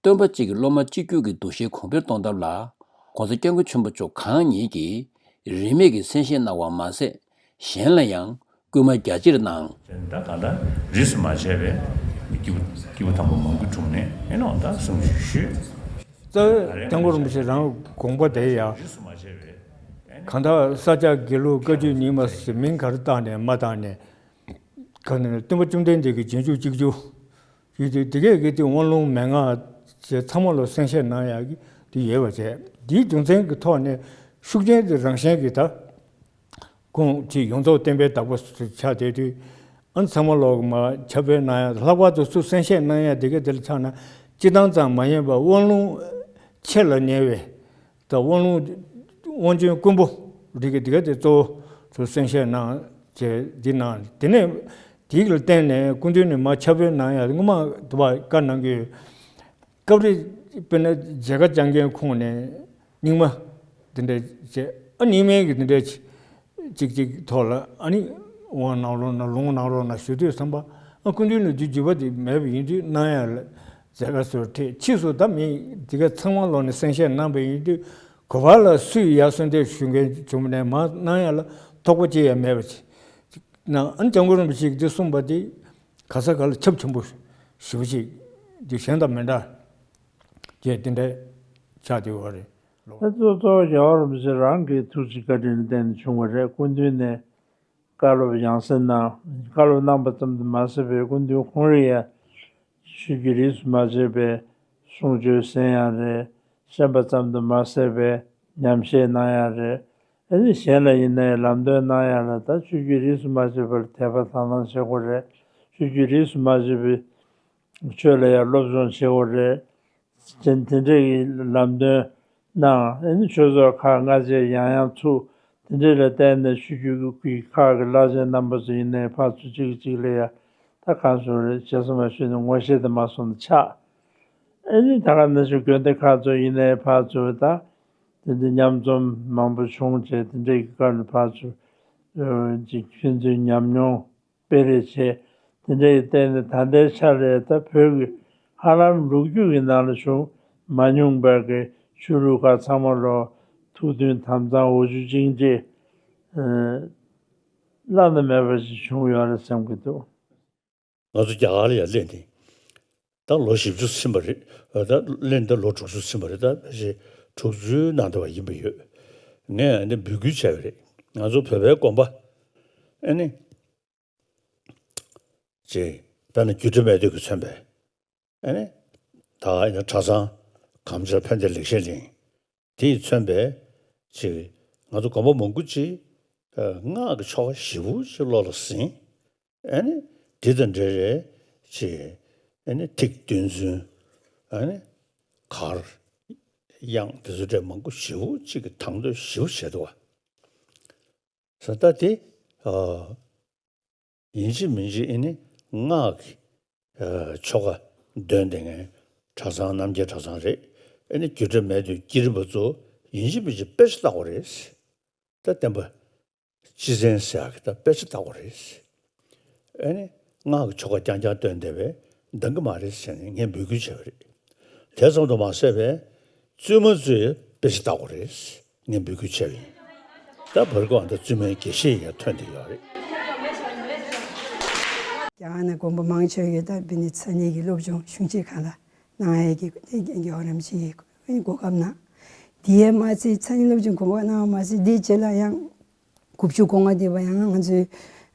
སྟོན་པ་གཅིག་གི་སློབ་མ་གཅིག་གྱུར་གྱི་འདུ་ཤེས་གོང་འཕེལ་གཏོང་ཐབས་ལ། ༸གོང་ས་༸སྐྱབས་མགོན་ཆེན་པོ་མཆོག་གང་ཉིད་ཀྱིས་རིས་མེད་ཀྱི་གསན་བཞེས་གནང་བ་མ་ཟད། གཞན་ལ་ཡང་སྐུལ་མ་རྒྱ་ཆེར་གནང་། ད་གང་ལྟར་རིས་སུ་མ་ཆད་པའི་སྐྱེས་བུ་སྐྱེས་བུ་དམ་པ་མང་པོའི་དྲུང་ནས་ཨེ་ནོ་ད་གསུང་ཆོས་ཞུས། ད་༸སྐྱབས་མགོན་རིན་པོ་ཆེ་རང་དགོངས་པ་དེ་ཡང་གང་ལྟར་ས་སྐྱ་དགེ་ལུགས་བཀའ་བརྒྱུད་རྙིང་མ་ཟེར་མིང་ག་རེ་བཏགས་ནས་མ་བཏགས་ནས། ག་ནས་སྟོན་པ་བཅོམ་ལྡན་འདས་ཀྱི་རྗེས་འཇུག་གཅིག་གྱུར་ཡོད་དུས། དེ་གས་ཀྱི་དེ་དབང་ལུང་མན་ངག་བཅས་ཚང་མ་ལ་གསན་བཞེས་གནང་ཡག་གི་དེ་ཡོད་པ་བྱས། འདིའི་རྒྱུ་མཚན་གྱི་ཐོག་ནས་ཤུགས་རྐྱེན་དེ་རང་བཞིན་གྱིས་ད་ཁོང་ཅིག་ཡོངས་རྫོགས་བསྟན་པའི་བདག་པོ་ཆགས་བསྡད་དུས། ཨ་ཚང་མ་ལོག་མ་ཁྱབ་སྤེལ་གནང་ཡག་ལྷག་པར་དུ་ཚུར་གསན་བཞེས་གནང་ཡག་དེ་གས་དེ་ལ་ཆགས་ན་སྤྱི་བཏང་ཙམ་མ་ཡིན་པར་དབང་ལུང་ཆེ་ལ་ཉེ་བའི། ད་དབང་ལུང་དབང་ཆེན་དཀོན་པོ་རིགས་ཀྱི་དེ་ག་དེ་གཙོ་བོ་ཚུར་གསན་བཞེས་གནང་བྱས་འདི་གནང་། དེ་ནས་དེ་ལ་བརྟེན་ནས་སྐུ་མདུན་ནས་མར་ཁྱབ་སྤེལ་གནང་ཡག་སྔོན་མ་དུ་བ་བཀའ་གནང་གི་ཡོད། སྐབས་རེ་དཔེར་ན་མཇལ་ཁ་བཅར་མཁན་ཁོངས་ནས་རྙིང་མ་དེ་འདྲ་བྱས། ཨ་རྙིང་མའི་གི་དེ་འདྲ་གཅིག་གཅིག་ཐོག་ལ་ཨ་ནི་དབང་གནང་རོགས་གནང་ལུང་གནང་རོགས་གནང་ཞུ་དུས་ཙམ་པ། ཨ་སྐུ་མདུན་ལ་རྒྱུ་འགྱུར་བ་དེ་མེད་པ་ཡིན་དུས་གནང་ཡག་ལ། མཛད་དཀའ་ཚོར་ཁྲིད། ཕྱིས་སུ་ད་མི་དེ་ག་ཚང་མ་ལོག་ནས་གསན་བཞེས་གནང་པ་ཡིན་དུས་ག་པ་ལ་སུས་ཡར་གསོལ་འདེབས་ཞུ་མཁན་བྱུང་ནས་མར་གནང་ཡག་ལ་ཐོགས་པ་ཅི་ཡང་མེད་པ་ཅིག་ན། ཨ་ནི་སྐྱབས་མགོན་རིན་པོ་ཆེས་འདི་གསུངས་པ་དེ་ག་ས་ག་ལ་ཁྱབ་ཆེན་པོ་ཞེ་པོ་ཅིག་འདི་གཞན་དང་མི་འདྲ་བྱས་དེ་འདྲ་ཆགས་བསྡད་ཡོད་རེད། ད་གཙོ་གཙོ་བོ་རྒྱལ་བ་རིན་པོ་ཆེ་རང་གི་ཐུགས་རྗེ་བཀའ་དྲིན་ལ་བརྟེན་ནས་བྱུང་བ་རེད། སྐུ་མདུན་ནས་བཀའ་སློབ་ཡང་སེ་གནང་། བཀའ་སློབ་གནང་པ་ཙམ་དུ་མ་ཟད་པའི་སྐུ་མདུན་ཁོང་རང་ཡང་ཆོས་བརྒྱུད་རིས་སུ་མ་ཆད་པའི་གསུང་ཆོས་གསན་ཡག་རེད། གསན་པ་ཙམ་དུ་མ་ཟད་པའི་ཉམས་བཞེས་གནང་ཡག་རེད། ཨ་ནི་གཞན་ལ་ཡིན་ནའི་ལམ་སྟོན་གནང་ཡག་ལ་ད་ཆོས་བརྒྱུད་རིས་སུ་མ་ཆད་པར་དད་པ་དག་སྣང་བྱེད་དགོས་རེད། ཆོས་བརྒྱུད་རིས་སུ་མ་ཆད་པའི་ཆོས་ལ་ཡང་སློབ་སྦྱོང་བྱེད་དགོས་རེད། དེ་དེ་འདྲ་གི་ལམ་སྟོན་གནང་། ཨ་ནི་ཆོས་ཚོགས་ཁག་སྔ་རྗེས་ཡང་ཡང་ཚུགས། དེ་འདྲ་ལ་བརྟེན་ནས་ཆོས་བརྒྱུད་ཀྱི་ཁག་གི་བླ་ཆེན་རྣམ་པ་ཚོ་ཡིན་ནའི་ཕར་ཚུར་གཅིག་གིས་གཅིག་ལ་ཡང་ད་གང་ཟེར་རེད། བྱས་ཙང་མ་ཞུས་ནས་ངོ་ཤེས་དེ་མ་སོང་ན་ཆགས། ཨ་ནི་ད་ག་ནང་བཞིན་དགོན་སྡེ་ཁག་ཚོ་ཡིན་ནའི་ཕར་ཚུར་ད། དེ་འདྲ་མཉམ་འཛོམས་མང་པོ་བྱུང་བྱས། དེ་འདྲའི་གི་སྐབས་ལ་ཕར་ཚུར་ཅིག་ཕན་ཚུན་ཉམས་མྱོང་སྤེལ་རེས་བྱས། དེ་འདྲའི་སྟེང་ནས་ད་ལྟའི་ཆར་རེད། ད་བོད་ཀྱི་ཧ་ལམ་ལོ་རྒྱུས་ཀྱི་ནང་ལ་བྱུང་མ་མྱོང་པའི་གི་ཆོས་ལུགས་ཁག་ཚང་མ་ལོ་ཐུགས་མཐུན་དམ་གཙང་འོ་ཆུ་གཅིག་འདྲེས་བླ་ན་མེད་པ་ཞིག་བྱུང་ཡོད་རེད་བསམ་གྱི་འདུག། ང་ཚོ་རྒྱ་གར་ལ་ཡར་སླེབས་ནས་ད་ལོ་བཞི་བཅུ་ཕྱིན་པ་རེད། ད་སླེབས་ནས་ད་ལོ་དྲུག་ཅུ་ཕྱིན་པ་རེད། ད་ཕལ་ཆེར་དྲུག་ཅུའི་ནང་དུ་བ་ཡིན་པ་ཡོད། ངས་ཨ་ནི་འབོད་སྐུལ་བྱས་པ་རེད། ང་ཚོ་བོད་པའི་དགོན་པ་ཨ་ནི་ཅེས་དཔེར་ན་རྒྱུད་གྲྭ་སྨད་སྟོད་ཀྱིས་མཚོན་པའི་ཨ་ནི་ད་ཨ་ནི་གྲྭ་ཚང་གངས་ཅན་ཕན་བདེ་ལེགས་བཤད་གླིང་དེས་མཚོན་པའི་ཅིག་ང་ཚོ་དགོན་པ་མང་པོ་ཅིག་སྔགས་ཀྱི་ཆོ་ག་ཞེ་པོ་ཅིག་བློ་ལ་ཟིན། ཨ་ནི་འདི་དང་འབྲེལ་རེད་ཅེས། ཨ་ནི་ཐིག་བདུན་ཚོན། ཨ་ནི་གར་དབྱངས་དེ་ཚོ་འདྲ་མང་པོ་ཞེ་པོ་ཅིག་གི་དང་དོད་ཞེ་པོ་བྱས་འདུག་བ། ས་ད་དེ་ཨ་ཡིན་གཅིག་མིན་གཅིག་ཨ་ནི་སྔགས་ཀྱི་ཨ་ཆོ་ག་འདོན་བསྡད་མཁན་གྲྭ་ཚང་རྣམ་རྒྱལ་གྲྭ་ཚང་རེད། ཨ་ནི་རྒྱུད་གྲྭ་སྨད་སྟོད་ཀྱི་རིམ་པ་ཚོ་ཡིན་གཅིག་མིན་གཅིག་དཔེ་ཆ་ལྟ་དགོས་རེད། ད་བསྟན་པ་སྤྱི་མཚན་ཟེར་ཡག་གི་ད་དཔེ་ཆ་ལྟ་དགོས་རེད། ཨ་ནི་སྔགས་ཀྱི་ཆོ་ག་རྐྱང་རྐྱང་བཏོན་བསྡད་པས་འདང་གི་མ་རེད་ཟེར་ནས་ངས་འབོད་སྐུལ་བྱས་པ་རེད། དེ་ཙམ་དུ་མ་ཟད་པའི་བཙུན་མ་ཚོས་དཔེ་ཆ་ལྟ་དགོས་རེད། ངས་འབོད་སྐུལ་བྱས་པ་ཡིན། ད་བར་སྐབས་ད་བཙུན་མའི་དགེ་བཤེས་ཡང་ཐོན་བསྡད་ཡོད་རེད། རྒྱ་གར་ནང་དགོན་པ་མང་ཆེ་བ་ད་བི་ནི་ཚ་ནི་གི་སློབ་སྦྱོང་གཞུང་ཆེན་ཁག་ལ་གནང་ཡས་ཀྱི་རྒྱལ་བ་རིན་པོ་ཆེ་གི་གོ་སྐབས་གནང་། དེ་ཡས་མ་ཚད་ཚ་ནི་སློབ་སྦྱོང་དགོན་པ་གནང་བ་མ་ཚད་དེའི་རྗེས་ལ་ཡང་དགུ་བཅུ་གོ་ལྔ་དེ་བ་ཡང་ང་ཚོའི་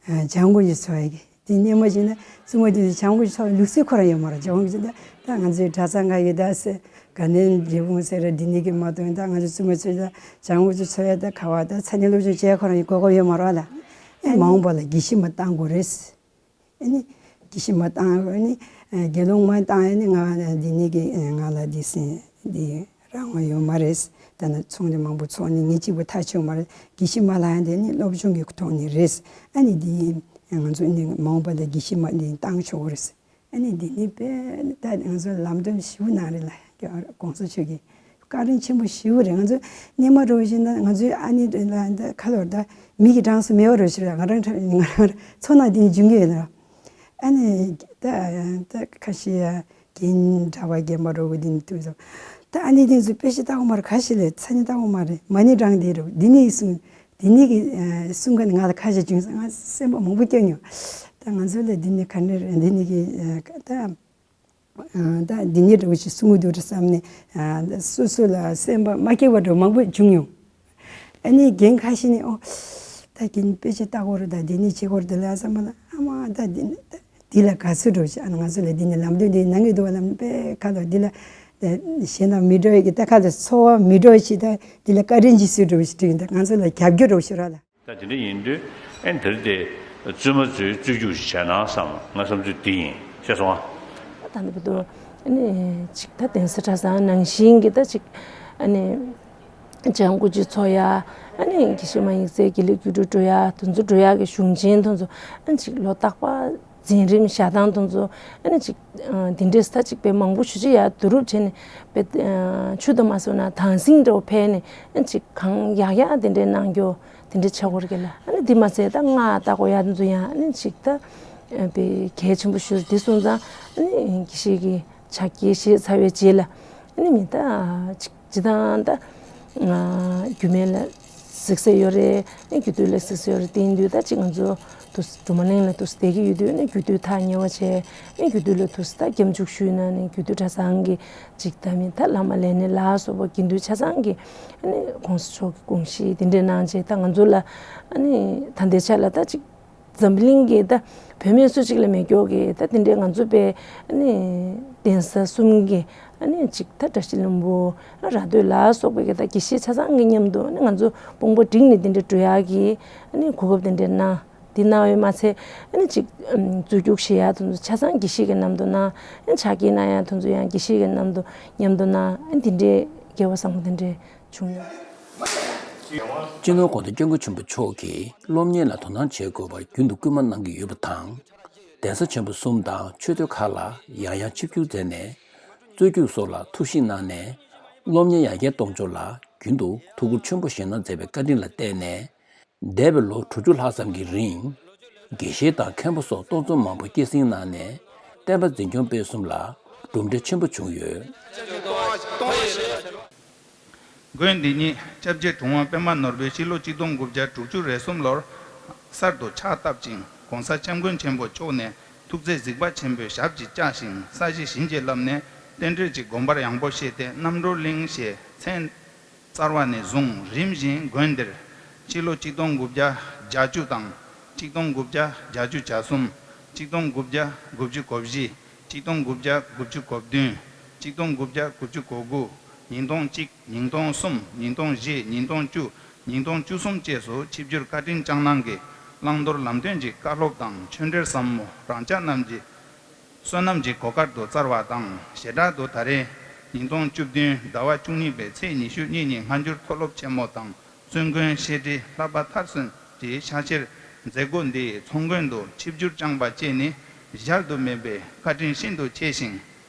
ཨ་བྱམས་སྐྱོང་ཞིག་ཚོགས་ཡས་ཀྱི་དེ་སྙན་མ་བྱས་ན་བཙུན་མ་དེ་ཚོ་བྱམས་སྐྱོང་ཞིག་ཚོགས་ལུགས་སྲོལ་ཁོ་རང་ཡོད་མ་རེད། བྱམས་སྐྱོང་ཞིག་ད་ད་ང་ཚོའི་གྲྭ་ཚང་ཁག་གི་ད་སེ་དགའ་ལྡན་འབྲས་སྤུངས་ཟེར་ར་འདི་ནས་ཀྱི་མ་གཏོགས་ད་ང་ཚོ་བཙུན་མ་ཚོས་ད་བྱམས་སྐྱོང་ཞིག་ཚོགས་ཡས་ད་ག་བ་ད་ཚ་ནི་སློབ་སྦྱོང་བྱས་ཁོ་རང་ཡི་གོ་སྐབས་ཡོད་མ་རེད་ལ། ཨེ་མ་འོངས་པ་ལ་དགེ་བཤེས་མ་བཏང་དགོས་རེད། ཨ་ནི་དགེ་བཤེས་མ་བཏང་། ཨ་ནི་དགེ་སློང་མ་བཏང་། ཨ་ནི་ང་འདི་ནི་གི་ང་ལ་འདི་སེ་འདི་རང་དབང་ཡོད་མ་རེད། ད་ནི་ཚོང་འདི་མང་པོ་ཚོགས་ནི་ངེད་གཅིག་པུ་ཐག་ཆོད་མ་རེད། དགེ་བཤེས་མ་ལ་ཡང་འདི་ནི་སློབ་སྦྱོང་གི་ཐོག་ནས་རེད། ཨ་ནི་འདི་ང་ཚོ་ནི་མ་འོངས་པ་ལ་དགེ་བཤེས་མ་འདི་བཏང་ཆོག་གི་རེད། ཨ་ནི་འདི་ནི་དཔེ་ད་ང་ཚོ་ལམ་སྟོན་ཞིབ་གནང་རེད་ལ་གོང་ས་མཆོག་གིས། བཀའ་དྲིན་ཆེན་པོ་ཞེ་པོ་རེད། ང་ཚོ་སྔོན་མ་འདྲ་བོ་ཞིག་ན་ང་ཚོའི་ཨ་ནེ་ལ་ད་ཁ་ལོར་ད་མི་གི་གྲངས་སུ་མེད་པ་འདྲ་བོ་ཞིག་རེད། ང་རང་ང་རང་ཚོ་ནང་དེ་ནས་འབྱུང་གི་ཡོད་ལ། ཨ་ནི་ད་ད་ཁ་ཤས་ཡ་རྒན་གྲྭ་པ་རྒན་པ་འདྲ་བོ་དེ་ནས་དུས་སུ་ད་ཨ་ནེ་དེ་ཚོ་དཔེ་ཆ་ལྟ་གོ་མ་རེད། ག་ཞིག་ལས་ཚ་ནི་ལྟ་གོ་མ་རེད། མ་ཎི་བགྲང་དེ་རེད། འདི་ནས་གསུང་འདི་ནས་གི་གསུང་ག་ནི་ང་ལ་ཁ་ཤས་བྱུང་སོང་། ང་སེམས་པ་མང་པོ་སྐྱོ་མྱོང་། ད་ང་ཚོ་ལ་འདི་ནས་ག་ནི་རེད། འདི་ནས་གི་ད། ད་འདི་ནས་འདྲ་བོ་ཞིག་གསུང་གི་འདུག་བསམ་ནས་སོ་སོ་ལ་སེམས་པ་མ་སྐྱིད་པ་འདྲ་བོ་མང་པོ་བྱུང་མྱོང་། ཨ་ནི་རྒན་ཁ་ཤས་ནས་ཨོ་ད་རྒན་དཔེ་ཆ་ལྟ་དགོས་རེད། ད་འདི་ནས་བྱེད་དགོས་རེད་ལ་བསམ་པ་ལ་ཨ་མ་ད་འདི་ནས་ད་འདི་ལ་དགའ་ཚོར་འདྲ་བོ་ཞིག་ཨ་ནི་ང་ཚོ་ལ་འདི་ནས་ལམ་སྟོན་འདི་གནང་གི་འདུག་བ་ལ་དཔེ་ཁ་ལ་འདི་ལ་གཞན་དང་མི་འདྲ་བའི་གི་ད་ཁ་ལ་ཚོར་བ་མི་འདྲ་བ་ཞིག་ད་འདི་ལ་བཀའ་དྲིན་ཆེ་ཟེར་འདྲ་བོ་ཞིག་དྲན་ད་ང་ཚོ་ལ་རྒྱབ་སྐྱོར་འདྲ་བོ་ཞིག་རག་ལ། ད་དེ་འདྲ་ཡིན་དུས་ཨེ་འདིར་དེ་བཙུན་མ་ཚོས་རྩོད་རྒྱུགས་ཤིག་བྱས་ན་བསམ། ང་བསམ་ཚུལ་འདི་ཡིན། ཤེས་སོང་ཨ། ད་འདི་བར་དུ་ཨ་ནི་ཅིག་ད་གདན་ས་གྲྭ་ཚང་ནང་བཞིན་གྱི་ད་ཅིག་ཨ་ནི་ལྗང་གུ་ཅིག་འཚོ་ཡ། ཨ་ནི་དགེ་བཤེས་མ་ཡིག་ཚད་དགེ་ལེགས་རྒྱུད་སྤྲོད་འགྲོ་ཡ་དེ་ཚོ་འགྲོ་ཡ་གི་གཞུང་ཆེན་དེ་ཚོ་ཨ་ནི་ཅིག་ལོ་རྟག་པ་འཛིན་རིམ་བཞག་སྟངས་དེ་ཚོ་ཨ་ནི་ཅིག་འདི་འདྲས་ད་ཅིག་དཔེ་མང་པོ་ཞུ་ཅི་ཡ་བསྡུ་རུབ་བྱས་ནས་དཔེ་ཆུ་དང་མ་སོང་ན་དྭངས་སིང་འདྲ་བོ་འཕེལ་ནས་ཨ་ནི་ཅིག་གང་ཡག་ཡག་དེ་འདྲས་གནང་རྒྱུ། དེ་འདྲ་བྱ་དགོས་རེད་ལ། ཨ་ནི་དེ་མ་ཟད་ད་སྔགས་བཏགས་དགོས་ཡ་དེ་ཚོ་ཡང་ཨ་ནི་ཅིག་ད་དཔེ་གལ་ཆེན་པོ་ཞིག་རེད། དེ་སོང་ཙང་ཨ་ནི་དགེ་བཤེས་ཀྱི་ཕྱག་འཁྱེར་བཞེས་ཚར་བའི་རྗེས་ལ་ཨ་ནི་མི་ད་ཅིག་ཅི་ད་ད་རྒྱུད་སྨད་ལ་གཟིགས་ས་ཡོད་རེད། ཨ་ནི་རྒྱུད་སྟོད་ལ་གཟིགས་ས་ཡོད་རེད། དེ་ཡིན་དུས་ད་ཅིག་ང་ཚོ་དུ་སྒྲོལ་མ་གླིང་ལ་དུ་བསྡད་ཀྱི་ཡོད་དུས་ཨ་ནི་རྒྱུད་སྟོད་ཐག་ཉེ་བ་བྱས་ཨ་ནི་རྒྱུད་སྟོད་ལ་དུ་ད་སྐྱབས་འཇུག་ཞུས་ན་ཨ་ནི་རྒྱུད་སྟོད་གྲྭ་ཚང་གི་ཅིག་ད་མི་ད་བླ་མ་ལས་སྣེ་ལ་སོགས་པ་དགེ་འདུན་ཆ་ཚང་གི་ཨ་ནི་གོང་ས་མཆོག་གི་དགོངས་གཞི་དེ་འདྲས་གནང་བྱས་ད་ང་ཚོ་ལ་ཨ་ནི་ད་ལྟའི་ཆ་ལ་ད་ཅིག་འཛམ་བུ་གླིང་གི་ད་བུད་མེད་སུ་གཅིག་ལ་མེད་མཁན་གྱི་ད་དེ་འདྲས་ང་ཚོ་པའི་ཨ་ནི་གདན་ས་གསུམ་གྱི་ཨ་ནི་ཅིག་ད་བཀྲ་ཤིས་ལྷུན་པོ་ར་སྟོད་ལ་སོགས་པའི་གི་ད་དགེ་བཤེས་ཆ་ཚང་གི་མཉམ་དུ་ཨ་ནི་ང་ཚོ་དཔུང་པ་བསྒྲིགས་ནས་དེ་འདྲས་འགྲོ་ཡག་གི་ཨ་ནི་གོ་སྐབས་དེ་འདྲས་གནང་། འདི་གནང་བས་མ་ཚད་ཨ་ནི་ཅིག་ཨམ་རྩོད་རྒྱུགས་བྱེད་ཡ་དེ་ཚོ་ཆ་ཚང་དགེ་བཤེས་ཀྱི་མཉམ་དུ་གནང་། ཨ་ནི་ཕྱག་འཁྱེར་གནང་ཡ་དེ་ཚོ་ཡང་དགེ་བཤེས་ཀྱི་མཉམ་དུ་མཉམ་དུ་གནང་། ཨ་ནི་འདི་འདྲའི་སྐལ་བ་བཟང་པོ་དེ་འདྲའི་བྱུང་ཡོད། སྤྱི་ནོར་༸གོང་ས་༸སྐྱབས་མགོན་ཆེན་པོ་མཆོག་གིས་སློབ་གཉེར་ལ་དོ་སྣང་བྱེད་དགོས་པར་རྒྱུན་དུ་སྐུལ་མ་གནང་གི་ཡོད་པ་དང་། གདན་ས་ཆེན་པོ་གསུམ་དང་མཆོད་རྟེན་ཁག་ལ་ཡང་ཡང་ཆིབས་བསྒྱུར་མཛད་ནས་རྩོད་རྒྱུགས་སོགས་ལ་ཐུགས་ཞིབ་གནང་ནས། སློབ་གཉེར་ཡར་རྒྱས་གཏོང་ཕྱོགས་ལ་རྒྱུན་དུ་ཐུགས་ཁུར་ཆེན་པོ་བཞེས་གནང་མཛད་པའི་བཀའ་དྲིན་ལ་བརྟེན་ནས། འདས་པའི་ལོ་དྲུག་ཅུ་ལྷག་ཙམ་གྱི་རིང་། དགེ་བཤེས་དང་མཁན་པོ་སོགས་གཏོང་ཚོམས་མང་པོ་སྐྱེད་སྲིང་གནང་ནས། བསྟན་པ་འཛིན་སྐྱོང་སྤེལ་གསུམ་ལ་གྲུབ་འབྲས་ཆེན་པོ་བྱུང་ཡོད། དགོན་འདི་ཉིད་སྐྱབས་རྗེ་གྲུབ་དབང་པདྨ་ནོར་བུས་སྤྱི་ལོ་གཅིག་སྟོང་དགུ་བརྒྱ་དྲུག་ཅུ་རེ་གསུམ་ལོར་གསར་དུ་ཕྱག་བཏབ་ཅིང་། ༸གོང་ས་༸སྐྱབས་མགོན་ཆེན་པོ་མཆོག་ནས་ཐུགས་བརྩེ་གཟིགས་པ་ཆེན་པོས་ཞབས་ཀྱིས་བཅགས་ཤིང་། ས་གཞི་བྱིན་གྱིས་བརླབས་ནས་རྟེན་འབྲེལ་གྱི་དགོངས་པ་ཡངས་པོ་བཞེས་ཏེ། རྣམ་གྲོལ་གླིང་ཞེས་མཚན་བསྩལ་བ་ནས་བཟུང་། རིམ་བཞིན་དགོན་འདིར་སྤྱི་ལོ་གཅིག་སྟོང་དགུ་བརྒྱ་བརྒྱད་ཅུ་དང་། གཅིག་སྟོང་དགུ་བརྒྱ་བརྒྱད་ཅུ་གྱ་གསུམ། གཅིག་སྟོང་དགུ་བརྒྱ་དགུ་བཅུ་གོ་བཞི། གཅིག་སྟོང་དགུ་བརྒྱ་དགུ་བཅུ་གོ་བདུན། གཅིག་སྟོང་དགུ་བརྒྱ་དགུ་བཅུ་གོ་དགུ། ཉིས་སྟོང་གཅིག་ཉིས་སྟོང་གསུམ། ཉིས་སྟོང་བཞི། ཉིས་སྟོང་བཅུ། ཉིས་སྟོང་བཅུ་གསུམ་བཅས་སུ་ཆིབས་བསྒྱུར་བཀའ་དྲིན་བསྐྱངས་གནང་གིས། བླང་དོར་ལམ་སྟོན་གྱི་བཀའ་སློབ་དང་། ཆོས་འབྲེལ་ཟབ་མོ་རང་ཅག་རྣམས་ཀྱི་བསོད་ནམས་ཀྱི་གོ་སྐབས་སུ་བསྩལ་བ་དང་། ཞེ་དྲག་ཏུ་ད་རེས་ཉིས་སྟོང་བཅུ་བདུན་ཟླ་བ་བཅུ་གཉིས་པའི་ཚེས་ཉི་ཤུ་གཉིས་ཉིན་སྔ་འགྱུར་མཐོ་སློབ་ཆེན་མོ་དང་། གསུང་མགོན་བཤད་ཁྲི་བསླབ་པ་མཐར་སོན་གྱི་ཕྱག་ཕྱིར་མཛད་སྒོ་འདིའི་ཚོགས་མགོན་དུ་ཆིབས་བསྒྱུར་བསྐྱངས་པ་བཅས་ནི་གཞལ་དུ་མེད་པའི་བཀའ་དྲིན་ཤིན་ཏུ་ཆེ་ཞིང་།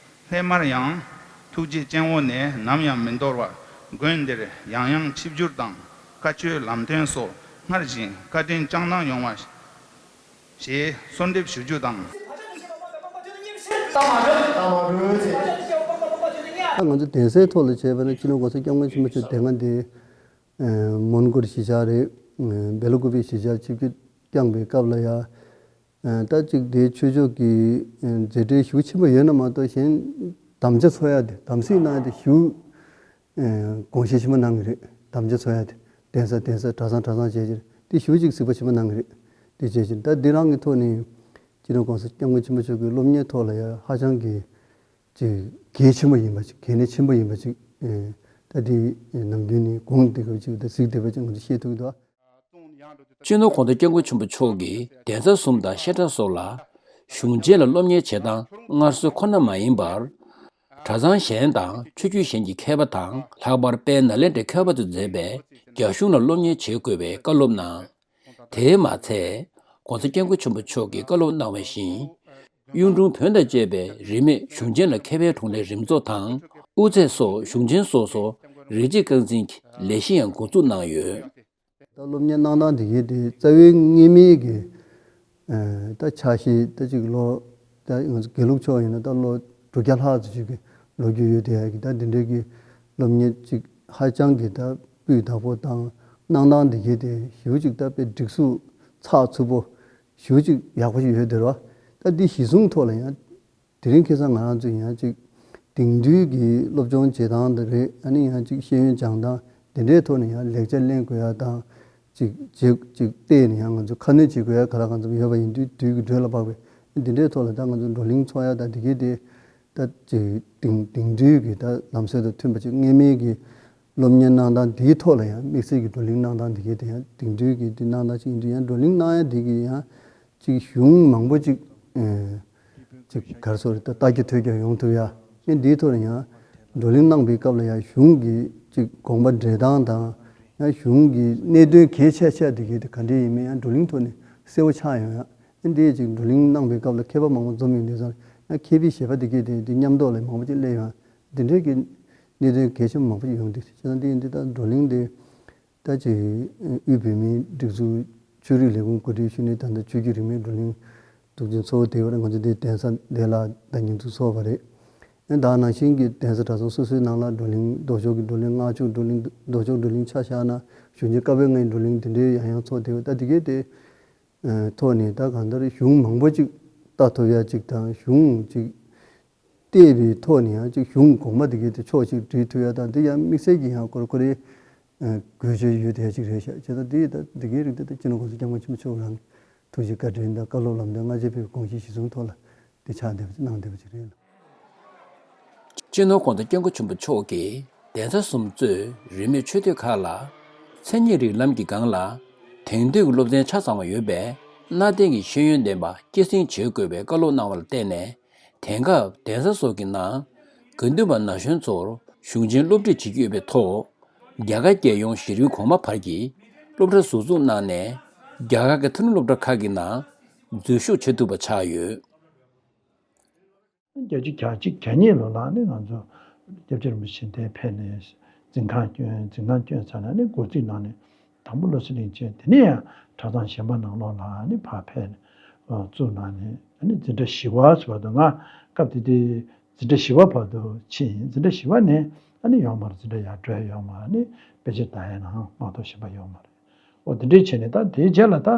སླད་མར་ཡང་ཐུགས་རྗེ་སྤྱན་འོག་ནས་ནམ་ཡང་མི་འདོར་བར་དགོན་འདིར་ཡང་ཡང་ཆིབས་བསྒྱུར་དང་། བཀའ་ཆོས་ལམ་སྟོན་སོགས་སྔར་བཞིན་བཀའ་དྲིན་བསྐྱངས་གནང་ཡོང་བ་ཞེས་གསོལ་འདེབས་ཞུ་རྒྱུ་དང་། ད་ང་ཚོ་གདན་སའི་ཐོག་ལ་བྱས་པ་ན། སྤྱི་ནོར་༸གོང་ས་༸སྐྱབས་མགོན་ཆེན་པོ་མཆོག་དེ་སྔ་འདི་མོན་གྷོར་གཞིས་ཆགས་རེད། སྦེལ་ཀོབ་པའི་གཞིས་ཆགས་ཆིབས་བསྒྱུར་བསྐྱངས་པའི་སྐབས་ལ་ཡ། ད་ཅིག་དེའི་ཆོས་ཕྱོགས་ཀྱི་མཛད་བྲེལ་ཞེ་པོ་ཆེན་པོ་ཡོད་ན་མ་གཏོགས། གཞན་དམ་བཅའ་འཚོགས་ཡ་དེ། དམ་ཚིག་གནང་ཡ་དེ་ཞེ་པོ་དགོངས་བཞེས་ཆེན་པོ་གནང་གི་རེད། དམ་བཅའ་འཚོགས་ཡ་དེ། གདན་ས་གདན་ས་གྲྭ་ཚང་གྲྭ་ཚང་བྱས་བྱས་དེ་ཞེ་པོ་ཅིག་གཟིགས་པ་ཆེན་པོ་གནང་གི་རེད། དེ་བྱས་བྱས་ད་འདི་རང་གི་ཐོག་ནས་སྤྱི་ནོར་༸གོང་ས་༸སྐྱབས་མགོན་ཆེན་པོ་མཆོག་གི་སློབ་གཉེར་ཐོག་ལ་ཡ་ཧ་ཅང་གི་ཅིག་གལ་ཆེན་པོ་ཡིན་པ་ཅིག། གལ་གནད་ཆེན་པོ་ཡིན་པ་ཅིག། ད་དེ་ནམ་རྒྱུན་ནས་དགོངས་བསྡད་པ་ཅིག་དང་གཟིགས་བསྡད་པ་ཅིག་ང་ཚོ་ཤེས་ཐུབ་ཀྱི་འདུག། སྤྱི་ནོར་༸གོང་ས་༸སྐྱབས་མགོན་ཆེན་པོ་མཆོག་གིས་གདན་ས་གསུམ་དང་བཤད་གྲྭ་སོགས་ལ་གཞུང་ཆེན་ལ་སློབ་གཉེར་བྱེད་སྟངས་སྔར་སྲོལ་ཁོ་ན་མ་ཡིན་པར། གྲྭ་ཚང་གཞན་དང་ཆོས་བརྒྱུད་གཞན་གྱི་མཁས་པ་དང་། ལྷག་པར་དཔལ་ནཱ་ལེནྡྲའི་མཁས་པ་ཚོས་མཛད་པའི་རྒྱ་གཞུང་ལ་སློབ་གཉེར་བྱེད་དགོས་པའི་བཀའ་སློབ་གནང་། དེས་མ་ཚད། ༸གོང་ས་༸སྐྱབས་མགོན་ཆེན་པོ་མཆོག་གིས་བཀའ་སློབ་གནང་བ་བཞིན། གཡུང་དྲུང་བོན་དང་བཅས་པའི་རིས་མེད་གཞུང་ཆེན་ལ་མཁས་པའི་དྲུང་ལས་རིམ་ཚོགས་དང་། དབུ་ཚད་སོགས་གཞུང་ཆེན་སོ་སོ་རིགས་གཅིག་རྐང་འཛིན་གྱི་ལས་གཞི་ཡང་འགོ་འཛུགས་གནང་ཡོད། ད་སློབ་གཉེར་གནང་སྟངས་དེ་གའི་དེ་རྩ་བའི་སྔོན་མའི་གི་ད་ཆ་ཤས་ད་ཅིག་ལོ། ད་ང་ཚོ་དགེ་ལུགས་ཕྱོགས་ཡིན་ན་ད་ལོ་དྲུག་བརྒྱ་ལྷག་ཙམ་ཅིག་གི་ལོ་རྒྱུས་ཡོད་དེ་ཡ་གི། ད་འདི་འདྲའི་གི་སློབ་གཉེར་ཅིག་ཧ་ཅང་གི་ད་སྤུས་དག་པོ་དང་གནང་སྟངས་དེ་གའི་དེ་ཞེ་པོ་ཅིག་ད་དཔེ་སྒྲིག་སྲོལ་ཚགས་ཚུད་པོ་ཞེ་པོ་ཅིག་ཡག་པོ་ཞིག་ཡོད་དེ་རེད་བ། ད་འདི་གཞི་བཟུང་ཐོག་ལ་ཡང་དེ་རིང་ཁ་སང་ང་རང་ཚོ་ཡང་ཅིག་དེང་དུས་ཀྱི་སློབ་སྦྱོང་བྱེད་སྟངས་དང་རེད། ཨ་ནི་ཡང་ཅིག་ཤེས་ཡོན་སྦྱང་སྟངས་དེ་འདྲའི་ཐོག་ནས་ཡང་ལེགས་ཆ་ལེན་དགོས་ཡ་དང་། ཅིག་ཅིག་ཅིག་བལྟས་ནས་ཡང་ང་ཚོ་ཁ་སྣོན་བྱེད་དགོས་ཡ་ག་ལ་གང་འཚམ་ཡོད་པ་ཡིན་དུས། དུས་ཀྱི་འགྲོས་ལ་དཔག་པའི་དེ་འདྲའི་ཐོག་ལ་ད་ང་ཚོ་བགྲོ་གླེང་ཚོགས་ཡ་ད་དེ་གའི་དེ་ད་ཅིག་དེང་དེང་དུས་ཀྱི་ད་ལམ་སྲོལ་དང་མཐུན་པ་ཅིག་སྔོན་མའི་གི་སློབ་གཉེར་གནང་སྟངས་དེའི་ཐོག་ལ་ཡང་དམིགས་བསལ་གྱི་བགྲོ་གླེང་གནང་སྟངས་དེ་གའི་དེ་ཡང་དེང་དུས་ཀྱི་དེ་གནང་སྟངས་ཅིག་ཡིན་དུས། ཡང་བགྲོ་གླེང་གནང་ཡ་དེ་གི་ཡང་ཅིག་གཞུང་མང་པོ་ཅིག་ཨེ་ཅིག་ག་རེ་ཟེར་དགོས་རེད། ད་ལྟ་རྒྱ་ཐོས་རྒྱ་ཡོང་ཐུབ་ཡ། ཨེ་འདིའི་ཐོག་ནས་ཡང་བགྲོ་གླེང་གནང་པའི་སྐབས་ལ་ཡང་གཞུང་གི་ཅིག་དགོངས་པ་འགྲེལ་སྟངས་དང་། ཡང་གཞུང་གི་གནད་དོན་གལ་ཆེ་ཆེ་དེ་གའི་དེ་ག་འདྲས་ཡིན་མིན་ཡང་བགྲོ་གླེང་ཐོག་ནས་གསལ་པོ་ཆགས་ཡོང་ཡ། ཨེ་འདི་ཅིག་བགྲོ་གླེང་གནང་པའི་སྐབས་ལ་མཁས་པ་མང་པོ་འཛོམས་ཡོང་དུས་ཙང་ཡང་མཁས་པའི་བཞེད་པ་དེ་གའི་དེ་དེ་མཉམ་ཐོག་ལ་མང་པོ་ཅིག་སླེབས་ཡོང་། འདི་འདྲའི་གི་གནད་དོན་གལ་ཆེན་མང་པོ་ཅིག་ཡོང་དུས། བྱས་ཙང་འདི་ཡིན་དུས་ད་བགྲོ་གླེང་དེ་ད་ཅིག་དབུས་བོད་མིའི་སྒྲིག་འཛུགས་ཆོས་རིག་ལས་ཁུངས་གོ་སྒྲིག་ཞུས་ནས་ད་ལྟ་ཆོས་བརྒྱུད་རིས་མེད་བགྲོ་གླེང་འཛུགས་སྐྲུན་ཚོགས་དེ་བར་ང་ཚོ་འདི་གདན་ས་འདི་ལ་ད་ཉིན་ཚོགས་ཚོགས་པ་རེད། ཨེ་ད་ནང་བཞིན་གྱི་གདན་ས་གྲྭ་ཚང་སོ་སོའི་ནང་ལ་བགྲོ་གླེང་ལྡོག་ཕྱོགས་ཀྱི་བགྲོ་གླེང་། སྔགས་ཕྱོགས་བགྲོ་གླེང་། ལྡོག་ཕྱོགས་བགྲོ་གླེང་ཆ་བཞག་ན་གཞུང་ཆེན་བཀའ་པོད་ལྔའི་བགྲོ་གླེང་དེ་འདྲའི་ཡང་ཡང་ཚོགས་བསྡད་ཡོད། ད་དེ་གའི་དེ་ཐོག་ནས་ད་གང་ལྟར་གཞུང་མང་པོ་ཅིག་ལྟ་ཐུབ་ཡ་ཅིག་དང་། གཞུང་ཅིག་བལྟས་པའི་ཐོག་ནས་ཡང་ཅིག་གཞུང་གོང་མ་དེ་གའི་དེ་ཕྱོགས་ཅིག་སྒྲིལ་ཐུབ་ཡ་དང་། དེ་ཡང་དམིགས་བསལ་གྱི་ཡང་ཀོར་ཀོར་རེ་དགོས་ཆེད་ཡོད་དེ་ཅིག་རེད་ཤག། བྱས་ཙང་དེ་ད་དེ་གའི་རིགས་དེ་ད་སྤྱི་ནོར་༸གོང་ས་༸སྐྱབས་མགོན་ཆེན་པོ་མཆོག་རང་གི་ཐུགས་རྗེ་བཀའ་དྲིན་དང་བཀའ་སློབ་ལམ་སྟོན་སྔ་རྗེས་པའི་དགོངས་གཞི་གཞི་བཟུང་ཐོག་ལ་དེ་ཆགས་བསྡད་པ་ཅིག་གནང་བསྡད་པ་ཅིག་རེད་ལ། སྤྱི་ནོར་༸གོང་ས་༸སྐྱབས་མགོན་ཆེན་པོ་མཆོག་གིས་གདན་ས་གསུམ་གཙོས་རིས་མེད་ཆོས་སྡེ་ཁག་ལ་མཚན་ཉིད་རིགས་ལམ་གྱི་སྒང་ལ་དེང་དུས་ཀྱི་སློབ་ཚན་ཆ་ཚང་བ་ཡོད་པའི་གནའ་དེང་གི་ཤེས་ཡོན་ལྡན་པ་སྐྱེད་སྲིང་བྱེད་དགོས་པའི་བཀའ་སློབ་གནང་བ་ལ་བརྟེན་ནས། དེང་སྐབས་གདན་ས་སོགས་ཀྱི་ནང་དགེ་འདུན་པ་ན་གཞོན་ཚོར་གཞུང་ཆེན་སློབ་ཁྲིད་བྱེད་ཀྱི་ཡོད་པའི་ཐོག་རྒྱ་གར་རྒྱལ་ཡོངས་གཞི་རིམ་གོང་མ་བར་གྱི་སློབ་གྲྭ་ཟུར་འཛུགས་གནང་ནས། རྒྱ་གར་གྱི་མཐོ་རིམ་སློབ་གྲྭ་ཁག་གི་ནང་འཛུལ་ཞུགས་བྱེད་ཐུབ་པ་ཆགས་ཡོད། བརྒྱད་ཅུ་གྱ་གཅིག་གྱ་གཉིས་ལོ་ལ་ནི་ང་ཚོ་ སྐྱབས་རྗེ་རིན་པོ་ཆེ་དེ་ཕེབས་ནས་འཛིན་ཁང་བསྐྱོན། འཛིན་ཁང་བསྐྱོན་ཚར་ནས་ནི་འགོ་ཁྲིད་གནང་ནས་དང་པོ་བློ་གསལ་གླིང་བྱས། དེ་ནས་ཡང་གྲྭ་ཚང་གཞན་པ་ནང་ལོགས་ལ་ནི་ཕར་ཕེབས་ནས་བཙུགས་གནང་ནས། ཨ་ནི་འཛིན་གྲྭ་བཞི་པ་ཟེར་བ་དང་། ང་སྐབས་དེ་དུས་འཛིན་གྲྭ་བཞི་པ་བར་དུ་ཕྱིན་ཡིན། འཛིན་གྲྭ་བཞི་པ་ནས་ཨ་ནི་ཡོང་མ་རེད། འཛིན་གྲྭ་ཡར་འགྲོ་ཡ་ཡོང་མ་རེད། ཨ་ནི་དཔེ་ཆ་ལྟ་ཡ་ནང་མ་གཏོགས་གཞན་པ་ཡོང་མ་རེད། འོ་དེ་འདྲས་བྱས་ནས། ད་དེའི་རྗེས་ལ་ད་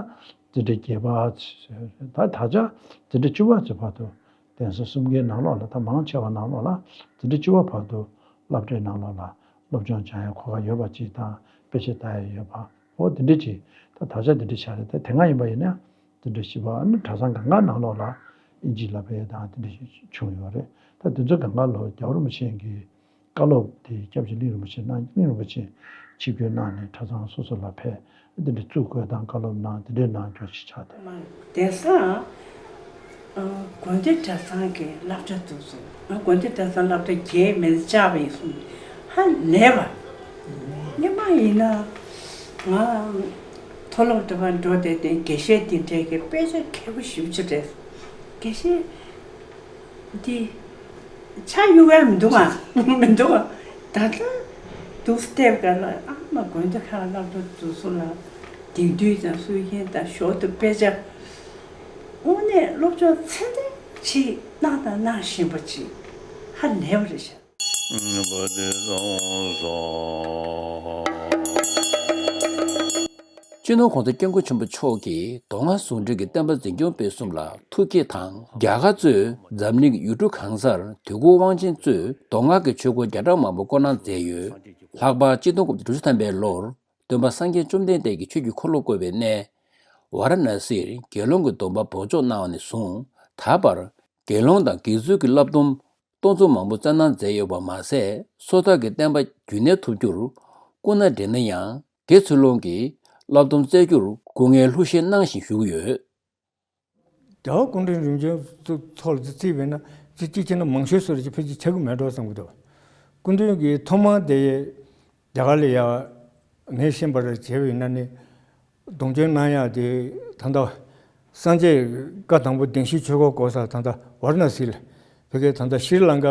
འཛིན་གྲྭ་བརྒྱད་པ། ད་ད་ཆ་འཛིན་གྲྭ་བཅུ་པ་ཚོའི་བར་དུ། གདན་ས་གསུམ་ཀའི་ནང་ལོགས་ལ། ད་མང་ཆེ་བ་ནང་ལོགས་ལ་འཛིན་གྲྭ་བཅུ་པ་བར་དུ་སློབ་གྲྭའི་ནང་ལོགས་ལ་སློབ་སྦྱོང་སྦྱང་ཡ་གོ་སྐབས་ཡོད་པ་ཅིག་དང་། དཔེ་ཆ་ལྟ་ཡ་ཡོད་པ། འོ་དེ་འདྲས་ཅིག་ད་ད་ཆ་དེ་འདྲས་ཆགས་རེད། ད་དེ་སྔ་ཡིན་པ་ཡིན་ན་འཛིན་གྲྭ་བཞི་པ། ཨ་ནི་གྲྭ་ཚང་སྒང་ག་ནང་ལོགས་ལ་ཨིན་ཇི་བསླབ་པ་དང་དེ་འདྲས་བྱུང་ཡོད་རེད། ད་དེ་ཚོ་སྒང་ག་ལོ་རྒྱལ་བ་རིན་པོ་ཆེ་གི་བཀའ་སློབ་དེ་སྐྱབས་རྗེ་གླིང་རིན་པོ་ཆེ་གནང་། གླིང་རིན་པོ་ཆེ་ཆིབས་བསྒྱུར་གནང་ནས་གྲྭ་ཚང་སོ་སོ་ལ་ཕེབས། འདི་འདྲ་བཙུགས་དགོས་དང་བཀའ་སློབ་གནང་། འདི་འདྲའི་གནང་སྐྱོར་ཞིག་ཆགས་ཏེ། དེང་སང་ཨ་དགོན་སྡེ་གྲྭ་ཚང་གི་སློབ་གྲྭ་འདུག་སོང་། ཨ་དགོན་སྡེ་གྲྭ་ཚང་སློབ་གྲྭ་བརྒྱད་མིན་བཅག་པ་ཡིན་གསུངས། ཧ་ལས་པ། སྔོན་མ་ཡིན་ན་ང་མཐོ་སློབ་འདྲ་བ་འགྲོ་བསྡད་དེ་དགེ་བཤེས་འདི་འདྲའི་གི་དཔེ་ཆ་མཁས་པོ་ཞེ་པོ་ཅིག་རེད། དགེ་བཤེས་འདི་ཆ་གཡུག་ཡ་མི་འདུག་ཨ། མི་འདུག་ཨ། ད་ལྟ་འདུག་སྟེ་ག་ལ། ཨ་མ་དགོན་སྡེ་ཁག་སློབ་གྲྭ་འདུག་སུ་ལ་དེང་དུས་དང་སྲོལ་རྒྱུན་དང་ཞོར་དུ་དཔེ་ཆ་དངོས་གནས་སློབ་སྦྱོང་ཚད་ལྡན་ཅིག་གནང་དང་གནང་བཞིན་པ་ཅིག་ཧ་ལས་པ་རེད་ཤག་སྤྱི་ནོར་༸གོང་ས་༸སྐྱབས་མགོན་ཆེན་པོ་མཆོག་གིས་མདོ་སྔགས་ཟུང་འབྲེལ་གྱི་བསྟན་པ་འཛིན་སྐྱོང་སྤེལ་གསུམ་ལ་ཐུགས་བསྐྱེད་དང་། རྒྱ་གར་གཙོས་འཛམ་གླིང་གི་ཡུལ་གྲུ་གང་སར་དུས་འཁོར་དབང་ཆེན་གཙོས་མདོ་སྔགས་ཀྱི་ཆོས་སྐོར་བརྒྱ་ཕྲག་མང་པོ་བསྐོར་གནང་མཛད་ཡོད། ལྷག་པར་གཅིག་སྟོང་དགུ་བརྒྱ་དྲུག་ཅུ་ཐམ་པའི་ལོར་སྟོན་པ་སངས་རྒྱས་བཅོམ་ལྡན་འདས་ཀྱིས་ཆོས་ཀྱི་འཁོར་ལོ་བསྐོར་བའི་གནས་ཝཱ་ར་ཎཱ་སིར་དགེ་སློང་གི་སྡོམ་པ་འབོགས་ཆོག་གནང་བ་ནས་བཟུང་། ད་བར་དགེ་སློང་དང་དགེ་ཚུལ་གྱི་བསླབ་སྡོམ་གཏོང་ཚུལ་མང་པོ་བསྩལ་གནང་མཛད་ཡོད་པ་མ་ཟད། སོ་ཐར་གྱི་བསྟན་པ་རྒྱུན་གནས་ཐུབ་རྒྱུར་སྐུ་ན་བགྲེས་ན་ཡང་དགེ་ཚུལ་སློང་གི་བསླབ་སྡོམ་བསྩལ་རྒྱུར་སྐུ་ངལ་ལྷུར་བཞེས་གནང་བཞིན་བཞུགས་ཡོད། རྒྱལ་བ་སྐུ་ཕྲེང་རིམ་བྱོན་ཚོ་ལ་བརྩིས་པས་ན་ཅི་གཅིག་བྱས་ན་མང་ཤོས་སུ་རེ་ཅིག་ཕལ་ཆེར་ཆགས་ཀྱི་མེད་འགྲོ་བསམ་གྱི་འདུག་སྐུ་མདུན་གྱིས་ཐོག་མར་དེ་རྒྱ་གར་ལ་ཡ་ངས་ཤེས་པར་བྱས་པ་ཡིན་ན་ནི། སྡོམ་བརྩོན་གནང་ཡག་དེ་ད་ལྟ་སངས་རྒྱས་བཀའ་དང་པོ་བདེན་བཞིའི་ཆོས་འཁོར་བསྐོར་ས་ད་ལྟ་ཝཱ་ར་ཎཱ་སི་ལ། བོད་སྐད་ད་ལྟ་ཤྲི་ལང་ཀ་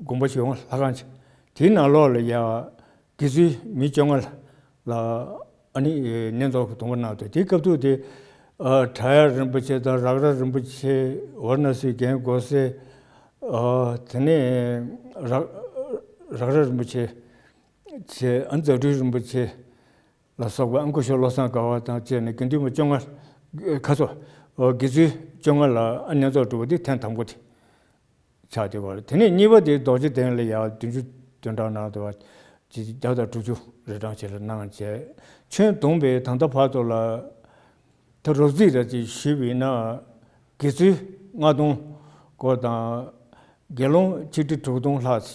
དགོན་པ་ཞིག་ཡོང་ལྷ་ཁང་ཆེ། དེའི་ནང་ལོགས་ལ་ཡ་དགེ་ཚུལ་མི་བཅོ་ལྔ་ལ་ཨ་ནི་གནས་མཆོག་གི་སྡོམ་པ་གནང་འདུག་དེའི་སྐབས་དུས་དེ་ཨ་བྲག་གཡབ་རིན་པོ་ཆེ་དང་རཀྵ་ར་རིན་པོ་ཆེ། ཝཱ་ར་ཎཱ་སིའི་རྒན་གོ་སེ། ཨ་དེ་ནས་རཀ་རཀྵ་ར་རིན་པོ་ཆེ་བྱས། ཨ་ནི་ཛ་དྲུག་རིན་པོ་ཆེ། ལ་སོགས་པ་ཨ་སྐུ་ཞབས་བློ་བཟང་དགའ་བ་དང་བཅས་ནས་དགེ་འདུན་པ་བཅོ་ལྔ། ཁ་སོ། དགེ་ཚུལ་བཅོ་ལྔ་ལ་ཨ་གནས་མཆོག་གྲུབ་པ་འདི་ཐེངས་དང་པོ་དེ་ཆགས་བསྡད་པ་རེད། དེ་ནས་གཉིས་པ་དེ་རྡོ་རྗེ་གདན་ལ་ཡ་བདུན་ཅུ་དོན་གྲངས་ནང་དུ་བ་བརྒྱ་དང་དྲུག་ཅུ་རེ་གྲངས་བྱས་ལ་གནང་བྱས། ཁྱོན་བསྡོམས་པའི་ད་ལྟ་བར་དུ་ལ་ད་རོབ་རྩིས་ར་ཅིག་ཞུས་པ་ཡིན་ན། དགེ་ཚུལ་ལྔ་སྟོང་སྐོར་དང་། དགེ་སློང་ཆིག་ཁྲི་དྲུག་སྟོང་ལྷག་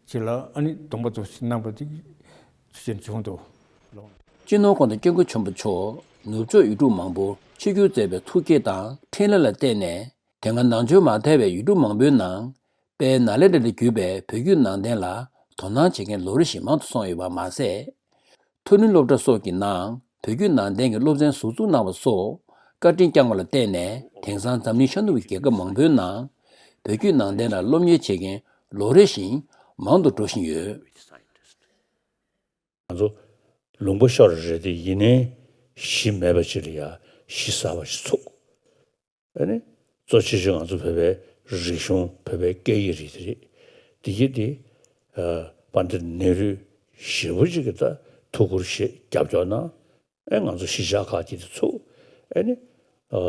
ཅིག་ལ་ཨ་ནི་སྡོམ་པ་ཚོ་གནང་བ་དེ་ཚུལ་བཞིན་བྱུང་འདུག་སྤྱི་ནོར་༸གོང་ས་༸སྐྱབས་མགོན་ཆེན་པོ་མཆོག་ནུབ་ཕྱོགས་ཡུལ་གྲུ་མང་པོར་ཆིབས་བསྒྱུར་མཛད་པའི་ཐུགས་བསྐྱེད་དང་འཕྲིན་ལས་ལ་བརྟེན་ནས། དེ་སྔ་ནང་ཆོས་མ་དར་བའི་ཡུལ་གྲུ་མང་པོའི་ནང་། དཔལ་ནཱ་ལེནྡྲ་ལས་བརྒྱུད་པའི་བོད་བརྒྱུད་ནང་བསྟན་ལ་དོ་སྣང་བྱེད་མཁན་ལོ་རེ་བཞིན་མང་དུ་སོང་ཡོད་པ་མ་ཟད། མཐོ་རིམ་སློབ་གྲྭ་སོགས་ཀྱི་ནང་བོད་བརྒྱུད་ནང་བསྟན་གྱི་སློབ་ཚན་ཟུར་འཛུགས་གནང་བ་སོགས་བཀའ་དྲིན་བསྐྱངས་པ་ལ་བརྟེན་ནས། དེང་སང་འཛམ་གླིང་ཤར་ནུབ་ཀྱི་རྒྱལ་ཁབ་མང་པོའི་ནང་བོད་བརྒྱུད་ནང་བསྟན་ལ་སློབ་གཉེར་བྱེད་མཁན་ལོ་རེ་བཞིན་མང་དུ་འགྲོ་བཞིན་ཡོད། ང་ཚོ་ལུང་པ་ཤོར་རེད་དེ། ཡིན་ནའི་གཞི་མེད་པ་ཅིག་ལ་ཡ་གཞི་གསར་པ་ཞིག་ཚུགས། ཨ་ནི་གཙོ་ཆེ་ཤོས་ང་ཚོ་བོད་པའི་རིག་གཞུང་། བོད་པའི་སྐད་ཡིག་རིགས་དེ་རེད། དེ་གི་དེ་ཨ་པཎྜི་ཏ་ནེ་རུས་ཞེ་པོ་ཅིག་གི་ད་ཐུགས་ཁུར་བཞེས་རྒྱབ་སྐྱོར་གནང་། ཨེ་ང་ཚོ་གཞིས་ཆགས་ཁག་ཅིག་དེ་ཚུགས། ཨ་ནི་ཨ་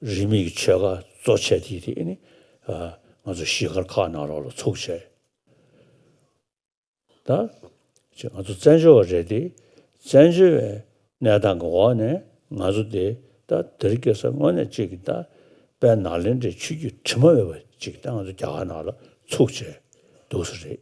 རིས་མེད་ཀྱི་ཆོས་ཁ་གཙོ་ཆེ་དེ་དེ་ཨ་ནི་ཨ་ང་ཚོ་གཞིས་སྒར་ཁག་ནང་ལོགས་ལ་ཚུགས་བྱས། ད་ཅིག་ང་ཚོ་བཙན་བྱོལ་བ་རེད་དེ། བཙན་བྱོལ་བའི་གནས་སྟངས་ཀྱི་འོག་ནས་ང་ཚོ་དེ་ད་དེ་རིང་ཁ་སང་དངོས་གནས་ཅིག་གི་ད་དཔལ་ནཱ་ལེནྡྲའི་ཆོས་བརྒྱུད་དྲི་མ་མེད་པ་ཅིག་ད་ང་ཚོ་རྒྱ་གར་ནང་ལ་ཚུགས་བྱས་འདུག་ས་རེད།